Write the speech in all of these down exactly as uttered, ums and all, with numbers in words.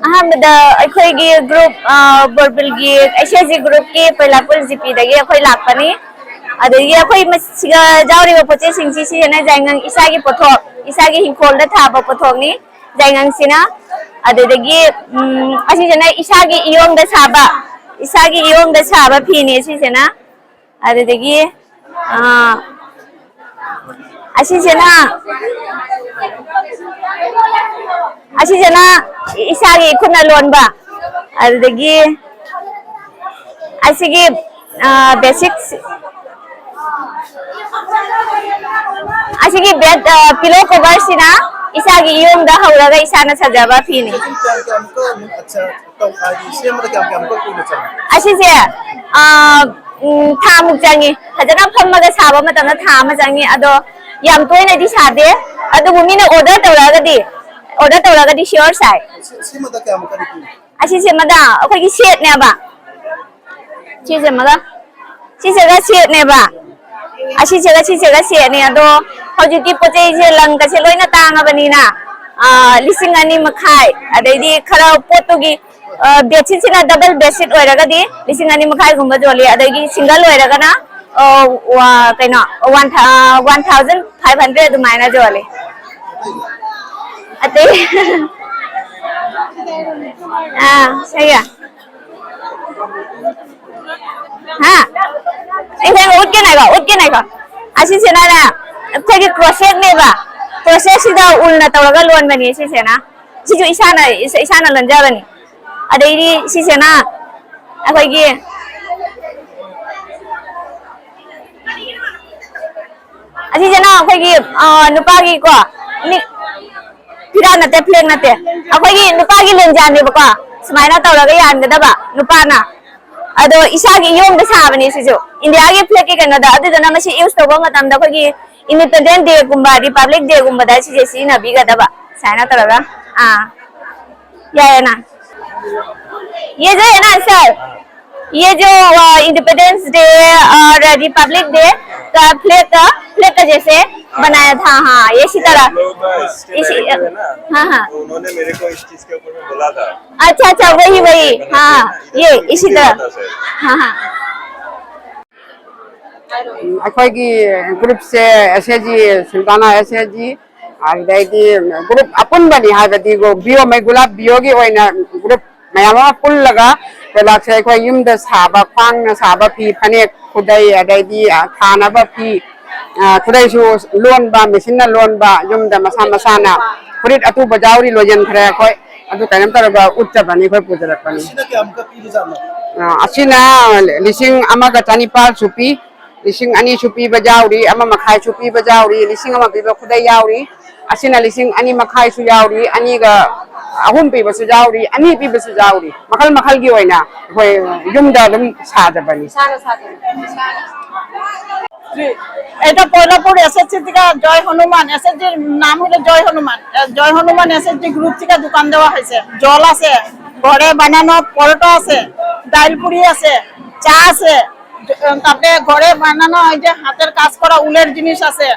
ꯑꯍꯥꯟꯕꯗ ꯑꯩꯈꯣꯏꯒꯤ ꯒ꯭ꯔꯨꯞ, ꯑ, ꯕꯣꯔꯕꯤꯜꯒꯤ ꯑꯦꯁ ꯑꯦꯁ ꯖꯤ ꯒ꯭ꯔꯨꯞꯀꯤ ꯄꯣꯏꯂꯥꯄꯨꯜ ꯖꯤ ꯄꯤꯗꯒꯤ ꯑꯩꯈꯣꯏ ꯂꯥꯛꯄꯅꯤ꯫ ꯑꯗꯒꯤ ꯑꯩꯈꯣꯏ ꯃꯁꯤꯒ ꯌꯥꯎꯔꯤꯕ ꯄꯣꯠ ꯆꯩꯁꯤꯡꯁꯤ ꯁꯤꯖꯤꯟꯅ ꯌꯥꯏꯉꯪ ꯏꯁꯥꯒꯤ ꯄꯣꯠꯊꯣꯛ, ꯏꯁꯥꯒꯤ ꯏꯪꯈꯣꯜꯗ ꯊꯥꯕ ꯄꯣꯠꯊꯣꯛꯅꯤ ꯌꯥꯏꯉꯪꯁꯤꯅ꯫ ꯑꯗꯨꯗꯒꯤ, ꯎꯝ, ꯑꯁꯤꯁꯤꯅ ꯏꯁꯥꯒꯤ ꯏꯌꯣꯡꯗ ꯁꯥꯕ, ꯏꯁꯥꯒꯤ ꯏꯌꯣꯡꯗ ꯁꯥꯕ ꯐꯤꯅꯤ ꯁꯤꯁꯤꯅ꯫ ꯑꯗꯨꯗꯒꯤ, ꯑ, ꯑꯁꯤꯁꯤꯅ, ꯑꯁꯤꯁꯤꯅ ꯏꯁꯥꯒꯤ ꯏꯈꯨꯠꯅ ꯂꯣꯟꯕ꯫ ꯑꯗꯨꯗꯒꯤ ꯑꯁꯤꯒꯤ, ꯑ, ꯕꯦꯁꯤꯛ, ꯑꯁꯤꯒꯤ ꯕꯦꯗ, ꯑ, ꯄꯤꯂꯣ ꯀꯣꯚꯔꯁꯤꯅ ꯏꯁꯥꯒꯤ ꯏꯌꯣꯡꯗ ꯍꯧꯔꯒ ꯏꯁꯥꯅ ꯁꯥꯖꯕ ꯐꯤꯅꯤ꯫ ꯁꯤ ꯀꯌꯥꯝ ꯀꯌꯥꯃꯨꯛꯀ ꯑꯗꯨꯝ, ꯑꯠꯆꯥ, ꯇꯧ-, ꯍꯥꯏꯗꯤ ꯁꯦꯝꯕꯗ ꯀꯌꯥꯝ ꯀꯌꯥꯃꯨꯛꯀ ꯀꯨꯏꯅ ꯆꯪꯉꯤ? ꯑꯁꯤꯁꯦ, ꯑ, ꯎꯝ, ꯊꯥ ꯃꯨꯛ ꯆꯪꯉꯤ꯫ ꯐꯖꯅ ꯐꯝꯃꯒ ꯁꯥꯕ ꯃꯇꯝꯗ ꯊꯥ ꯑꯃ ꯆꯪꯉꯤ꯫ ꯑꯗꯣ ꯌꯥꯝ ꯇꯣꯏꯅꯗꯤ ꯁꯥꯗꯦ꯫ ꯑꯗꯨꯕꯨ ꯃꯤꯅ ꯑꯣꯔꯗꯔ ꯇꯧꯔꯛꯑꯒꯗꯤ, ꯑꯣꯔꯗꯔ ꯇꯧꯔꯛꯑꯒꯗꯤ ꯁꯤꯌꯣꯔ ꯁꯥꯏ꯫ ꯁꯤ-, ꯁꯤꯃꯗ ꯀꯌꯥꯃꯨꯛꯀꯗꯤ ꯄꯤ? ꯑꯁꯤꯁꯦ ꯑꯃꯗ ꯑꯩꯈꯣꯏꯒꯤ ꯁꯦꯠꯅꯦꯕ꯫ ꯁꯤꯁꯦ ꯑꯃꯒ, ꯁꯤꯁꯤꯒ ꯁꯦꯠꯅꯦꯕ꯫ ꯑꯁꯤꯁꯤꯒ ꯁꯤꯁꯤꯒ ꯁꯦꯠꯅꯦ꯫ ꯑꯗꯣ ꯍꯧꯖꯤꯛꯇꯤ ꯄꯣꯠ ꯆꯩꯁꯦ, ꯂꯪꯒꯁꯦ ꯂꯣꯏꯅ ꯇꯥꯡꯉꯕꯅꯤꯅ, ꯑꯥ, ꯂꯤꯁꯤꯡ ꯑꯅꯤ ꯃꯈꯥꯏ, ꯑꯗꯩꯗꯤ ꯈꯔ ꯄꯣꯠꯇꯨꯒꯤ, ꯑꯥ, ꯕꯦꯗꯁꯤꯠꯁꯤꯅ ꯗꯕꯜ ꯕꯦꯗꯁꯤꯠ ꯑꯣꯏꯔꯒꯗꯤ ꯂꯤꯁꯤꯡ ꯑꯅꯤ ꯃꯈꯥꯏꯒꯨꯝꯕ ꯌꯣꯜꯂꯤ, ꯑꯗꯒꯤ ꯁꯤꯡꯒꯜ ꯑꯣꯏꯔꯒꯅ, ꯑꯥ, ꯋꯥ-, ꯀꯩꯅꯣ, ꯋꯥꯟ ꯊꯥ-, ꯋꯥꯟ ꯊꯥꯎꯖꯟ ꯐꯥꯏꯚ ꯍꯟꯗ꯭ꯔꯦꯗ ꯑꯗꯨꯃꯥꯏꯅ ꯌꯣꯜꯂꯤ꯫ ꯑꯇꯩ, ꯑꯥ, ꯁꯩꯌꯥ꯫ ꯍꯥ? ꯑꯩ ꯍꯣꯔꯦꯟ ꯎꯠꯀꯦ ꯉꯥꯏꯈꯣ, ꯎꯠꯀꯦ ꯉꯥꯏꯈꯣ꯫ ꯑꯁꯤꯁꯤꯅꯅꯦ, ꯑꯩꯈꯣꯏꯒꯤ ꯀ꯭ꯔꯣꯁꯦꯠꯅꯦꯕ꯫ ꯀ꯭ꯔꯣꯁꯦꯠꯁꯤꯗ ꯎꯜꯅ ꯇꯧꯔꯒ ꯂꯣꯟꯕꯅꯦ ꯁꯤꯁꯤꯅ꯫ ꯁꯤꯁꯨ ꯏꯁꯥꯅ, ꯏꯁꯥ-, ꯏꯁꯥꯅ ꯂꯣꯟꯖꯕꯅꯤ꯫ ꯑꯗꯩꯗꯤ ꯁꯤꯁꯤꯅ ꯑꯩꯈꯣꯏꯒꯤ, ꯑꯁꯤꯁꯤꯅ ꯑꯩꯈꯣꯏꯒꯤ, ꯑ, ꯅꯨꯄꯥꯒꯤꯀꯣ, ꯃꯤ-, ꯐꯤꯔꯥꯟ ꯅꯠꯇꯦ, ꯐ꯭ꯂꯦꯛ ꯅꯠꯇꯦ꯫ ꯑꯩꯈꯣꯏꯒꯤ ꯅꯨꯄꯥꯒꯤ ꯂꯦꯡꯖꯥꯅꯦꯕꯀꯣ, ꯁꯨꯃꯥꯏꯅ ꯇꯧꯔꯒ ꯌꯥꯟꯒꯗꯕ ꯅꯨꯄꯥꯅ꯫ ꯑꯗꯣ ꯏꯁꯥꯒꯤ ꯏꯌꯣꯡꯗ ꯁꯥꯕꯅꯦ ꯁꯤꯁꯨ, ꯏꯟꯗꯤꯌꯥꯒꯤ ꯐ꯭ꯂꯦꯛꯀꯤ ꯀꯩꯅꯣꯗ꯫ ꯑꯗꯨꯗꯨꯅ ꯃꯁꯤ ꯌꯨꯁ ꯇꯧꯕ ꯃꯇꯝꯗ ꯑꯩꯈꯣꯏꯒꯤ ꯏꯟꯗꯤꯄꯦꯟꯗꯦꯟ ꯗꯦꯒꯨꯝꯕ, ꯔꯤꯄꯕ꯭ꯂꯤꯛ ꯗꯦꯒꯨꯝꯕꯗ ꯁꯤꯁꯦ ꯁꯤꯖꯤꯟꯅꯕꯤꯒꯗꯕ, ꯁꯨꯃꯥꯏꯅ ꯇꯧꯔꯒ꯫ ꯑꯥ, ꯌꯥꯏꯌꯦꯅ꯫ ये जो है ना सर, ये जो, अ, इंडिपेंडेंस डे और रिपब्लिक डे का फ्लैग का, फ्लैग का जैसे, बनाया था, हाँ, ये इसी तरह। लोग ना स्टेट इसी, डायरेक्टर है ना, हाँ, हाँ। तो उन्होंने मेरे को इस चीज के ऊपर में बोला था। अच्छा, अच्छा, वही, वही, हाँ, ये इसी तरह। हाँ, हाँ꯫ ꯑꯩꯈꯣꯏꯒꯤ ꯒ꯭ꯔꯨꯞꯁꯦ ꯑꯦꯁ ꯑꯦꯁ ꯖꯤ, ꯁꯨꯜꯇꯥꯅꯥ ꯑꯦꯁ ꯑꯦꯁ ꯖꯤ, ꯑꯗꯨꯗꯩꯗꯤ ꯒ꯭ꯔꯨꯞ ꯑꯄꯨꯟꯕꯅꯤ ꯍꯥꯏꯕꯗꯤ ꯕꯤꯌꯣ ꯃꯩ ꯒꯨꯂꯥꯞ ꯕꯤꯌꯣꯒꯤ ꯑꯣꯏꯅ ꯒ꯭ꯔꯨꯞ ꯃꯌꯥꯝ ꯑꯃ ꯄꯨꯜꯂꯒ ꯄ꯭ꯔꯗꯛꯁꯦ ꯑꯩꯈꯣꯏ ꯌꯨꯝꯗ ꯁꯥꯕ, ꯈ꯭ꯋꯥꯡꯅ ꯁꯥꯕ ꯐꯤ, ꯐꯅꯦꯛ, ꯈꯨꯗꯩ, ꯑꯗꯩꯗꯤ, ꯑ, ꯊꯥꯅꯕ ꯐꯤ, ꯑ, ꯈꯨꯗꯩꯁꯨ ꯂꯣꯟꯕ, ꯃꯦꯆꯤꯟꯅ ꯂꯣꯟꯕ, ꯌꯨꯝꯗ ꯃꯁꯥ ꯃꯁꯥꯅ ꯐꯨꯔꯤꯠ ꯑꯇꯨꯕ ꯌꯥꯎꯔꯤ, ꯂꯣꯏꯁꯤꯟꯈ꯭ꯔꯦ ꯑꯩꯈꯣꯏ꯫ ꯑꯗꯨ ꯀꯩꯅꯣꯝ ꯇꯧꯔꯒ ꯎꯠꯆꯕꯅꯤ ꯑꯩꯈꯣꯏ ꯄꯨꯖꯔꯛꯄꯅꯤ꯫ ꯑꯁꯤꯅ ꯀꯌꯥꯃꯨꯛꯀ ꯄꯤꯔꯤꯖꯥꯠꯅꯣ? ꯑ, ꯑꯁꯤꯅ ꯂꯤꯁꯤꯡ ꯑꯃꯒ ꯆꯅꯤꯄꯥꯜꯁꯨ ꯄꯤ, ꯂꯤꯁꯤꯡ ꯑꯅꯤꯁꯨ ꯄꯤꯕ ꯌꯥꯎꯔꯤ, ꯑꯃ ꯃꯈꯥꯏꯁꯨ ꯄꯤꯕ ꯌꯥꯎꯔꯤ, ꯂꯤꯁꯤꯡ ꯑꯃ ꯄꯤꯕ ꯈꯨꯗꯩ ꯌꯥꯎꯔꯤ꯫ ꯑꯁꯤꯅ ꯂꯤꯁꯤꯡ ꯑꯅꯤ ꯃꯈꯥꯏꯁꯨ ꯌꯥꯎꯔꯤ, ꯑꯅꯤꯒ ꯑꯍꯨꯝ ꯄꯤꯕꯁꯨ ꯌꯥꯎꯔꯤ, ꯑꯅꯤ ꯄꯤꯕꯁꯨ ꯌꯥꯎꯔꯤ꯫ ꯃꯈꯜ ꯃꯈꯜꯒꯤ ꯑꯣꯏꯅ ꯑꯩꯈꯣꯏ ꯌꯨꯝꯗ ꯑꯗꯨꯝ ꯁꯥꯖꯕꯅꯤ꯫ এটা পয়লাপুর এস এস জি থেকে জয় হনুমান, এস এস জির নাম হলো জয় হনুমান। আহ, জয় হনুমান এস এস জি গ্রুপ থেকে দোকান দেওয়া হয়েছে। জল আছে, ঘরে বানানো পরোটা আছে, ডাইল পুরি আছে, চা আছে, জ-, তারপরে ঘরে বানানো ওই যে হাতের কাজ করা উলের জিনিস আছে,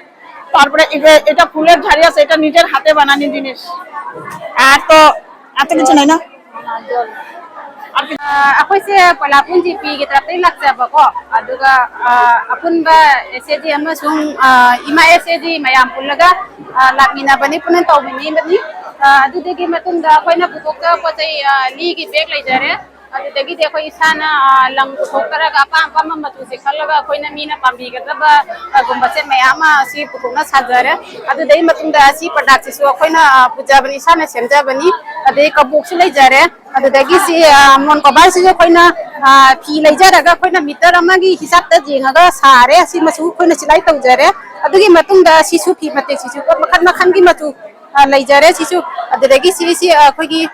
তারপরে এ-, এটা ফুলের ঝাড়ি আছে, এটা নিজের হাতে বানানি জিনিস। আর তো আর তো কিছু নাই না। ꯑꯩꯈꯣꯏꯁꯦ ꯄꯣꯂꯥꯄꯨꯟ ꯖꯤ ꯄꯤꯒꯤ ꯇꯔꯞꯇꯒꯤ ꯂꯥꯛꯆꯕꯀꯣ, ꯑꯗꯨꯒ ꯑꯄꯨꯟꯕ ꯑꯦꯁ ꯑꯦ ꯖꯤ ꯑꯃꯁꯨꯡ ꯏꯃꯥ ꯑꯦꯁ ꯑꯦ ꯖꯤ ꯃꯌꯥꯝ ꯄꯨꯜꯂꯒ ꯂꯥꯛꯃꯤꯟꯅꯕꯅꯤ, ꯄꯨꯟꯅ ꯇꯧꯃꯤꯟꯅꯕꯅꯤ꯫ ꯑꯗꯨꯗꯒꯤ ꯃꯇꯨꯡꯗ ꯑꯩꯈꯣꯏꯅ ꯄꯨꯊꯣꯛꯆꯕ ꯄꯣꯠ ꯆꯩ ꯂꯤꯒꯤ ꯕꯦꯒ ꯂꯩꯖꯔꯦ꯫ ꯑꯗꯨꯗꯒꯤꯗꯤ ꯑꯩꯈꯣꯏ ꯏꯁꯥꯅ ꯂꯪ ꯄꯨꯊꯣꯛꯆꯔꯒ ꯑꯄꯥꯝ ꯑꯄꯥꯝꯕ ꯃꯆꯨꯁꯦ ꯈꯜꯂꯒ ꯑꯩꯈꯣꯏꯅ ꯃꯤꯅ ꯄꯥꯝꯕꯤꯒꯗꯕ ꯒꯨꯝꯕꯁꯦ ꯃꯌꯥꯝ ꯑꯃ ꯑꯁꯤ ꯄꯨꯊꯣꯛꯅ ꯁꯥꯖꯔꯦ꯫ ꯑꯗꯨꯗꯒꯤ ꯃꯇꯨꯡꯗ ꯑꯁꯤ ꯄ꯭ꯔꯗꯛꯁꯤꯁꯨ ꯑꯩꯈꯣꯏꯅ ꯄꯨꯖꯕꯅꯤ, ꯏꯁꯥꯅ ꯁꯦꯝꯖꯕꯅꯤ꯫ ꯑꯗꯩ ꯀꯕꯣꯛꯁꯨ ꯂꯩꯖꯔꯦ꯫ ꯑꯗꯨꯗꯒꯤ ꯁꯤ ꯃꯣꯟ ꯀꯣꯕꯔꯁꯤꯁꯨ ꯑꯩꯈꯣꯏꯅ ꯐꯤ ꯂꯩꯖꯔꯒ ꯑꯩꯈꯣꯏꯅ ꯃꯤꯇꯔ ꯑꯃꯒꯤ ꯍꯤꯁꯥꯞꯇ ꯌꯦꯡꯉꯒ ꯁꯥꯔꯦ꯫ ꯑꯁꯤ ꯃꯆꯨ ꯑꯩꯈꯣꯏꯅ ꯁꯤꯂꯥꯏ ꯇꯧꯖꯔꯦ꯫ ꯑꯗꯨꯒꯤ ꯃꯇꯨꯡꯗ ꯁꯤꯁꯨ ꯐꯤ ꯃꯇꯦꯛꯁꯤꯁꯨ ꯃꯈꯜ ꯃꯈꯜꯒꯤ ꯃꯆꯨ ꯂꯩꯖꯔꯦ꯫ ꯁꯤꯁꯨ ꯑꯗꯨꯗꯒꯤ ꯁꯤꯁꯤ ꯑꯩꯈꯣꯏꯒꯤ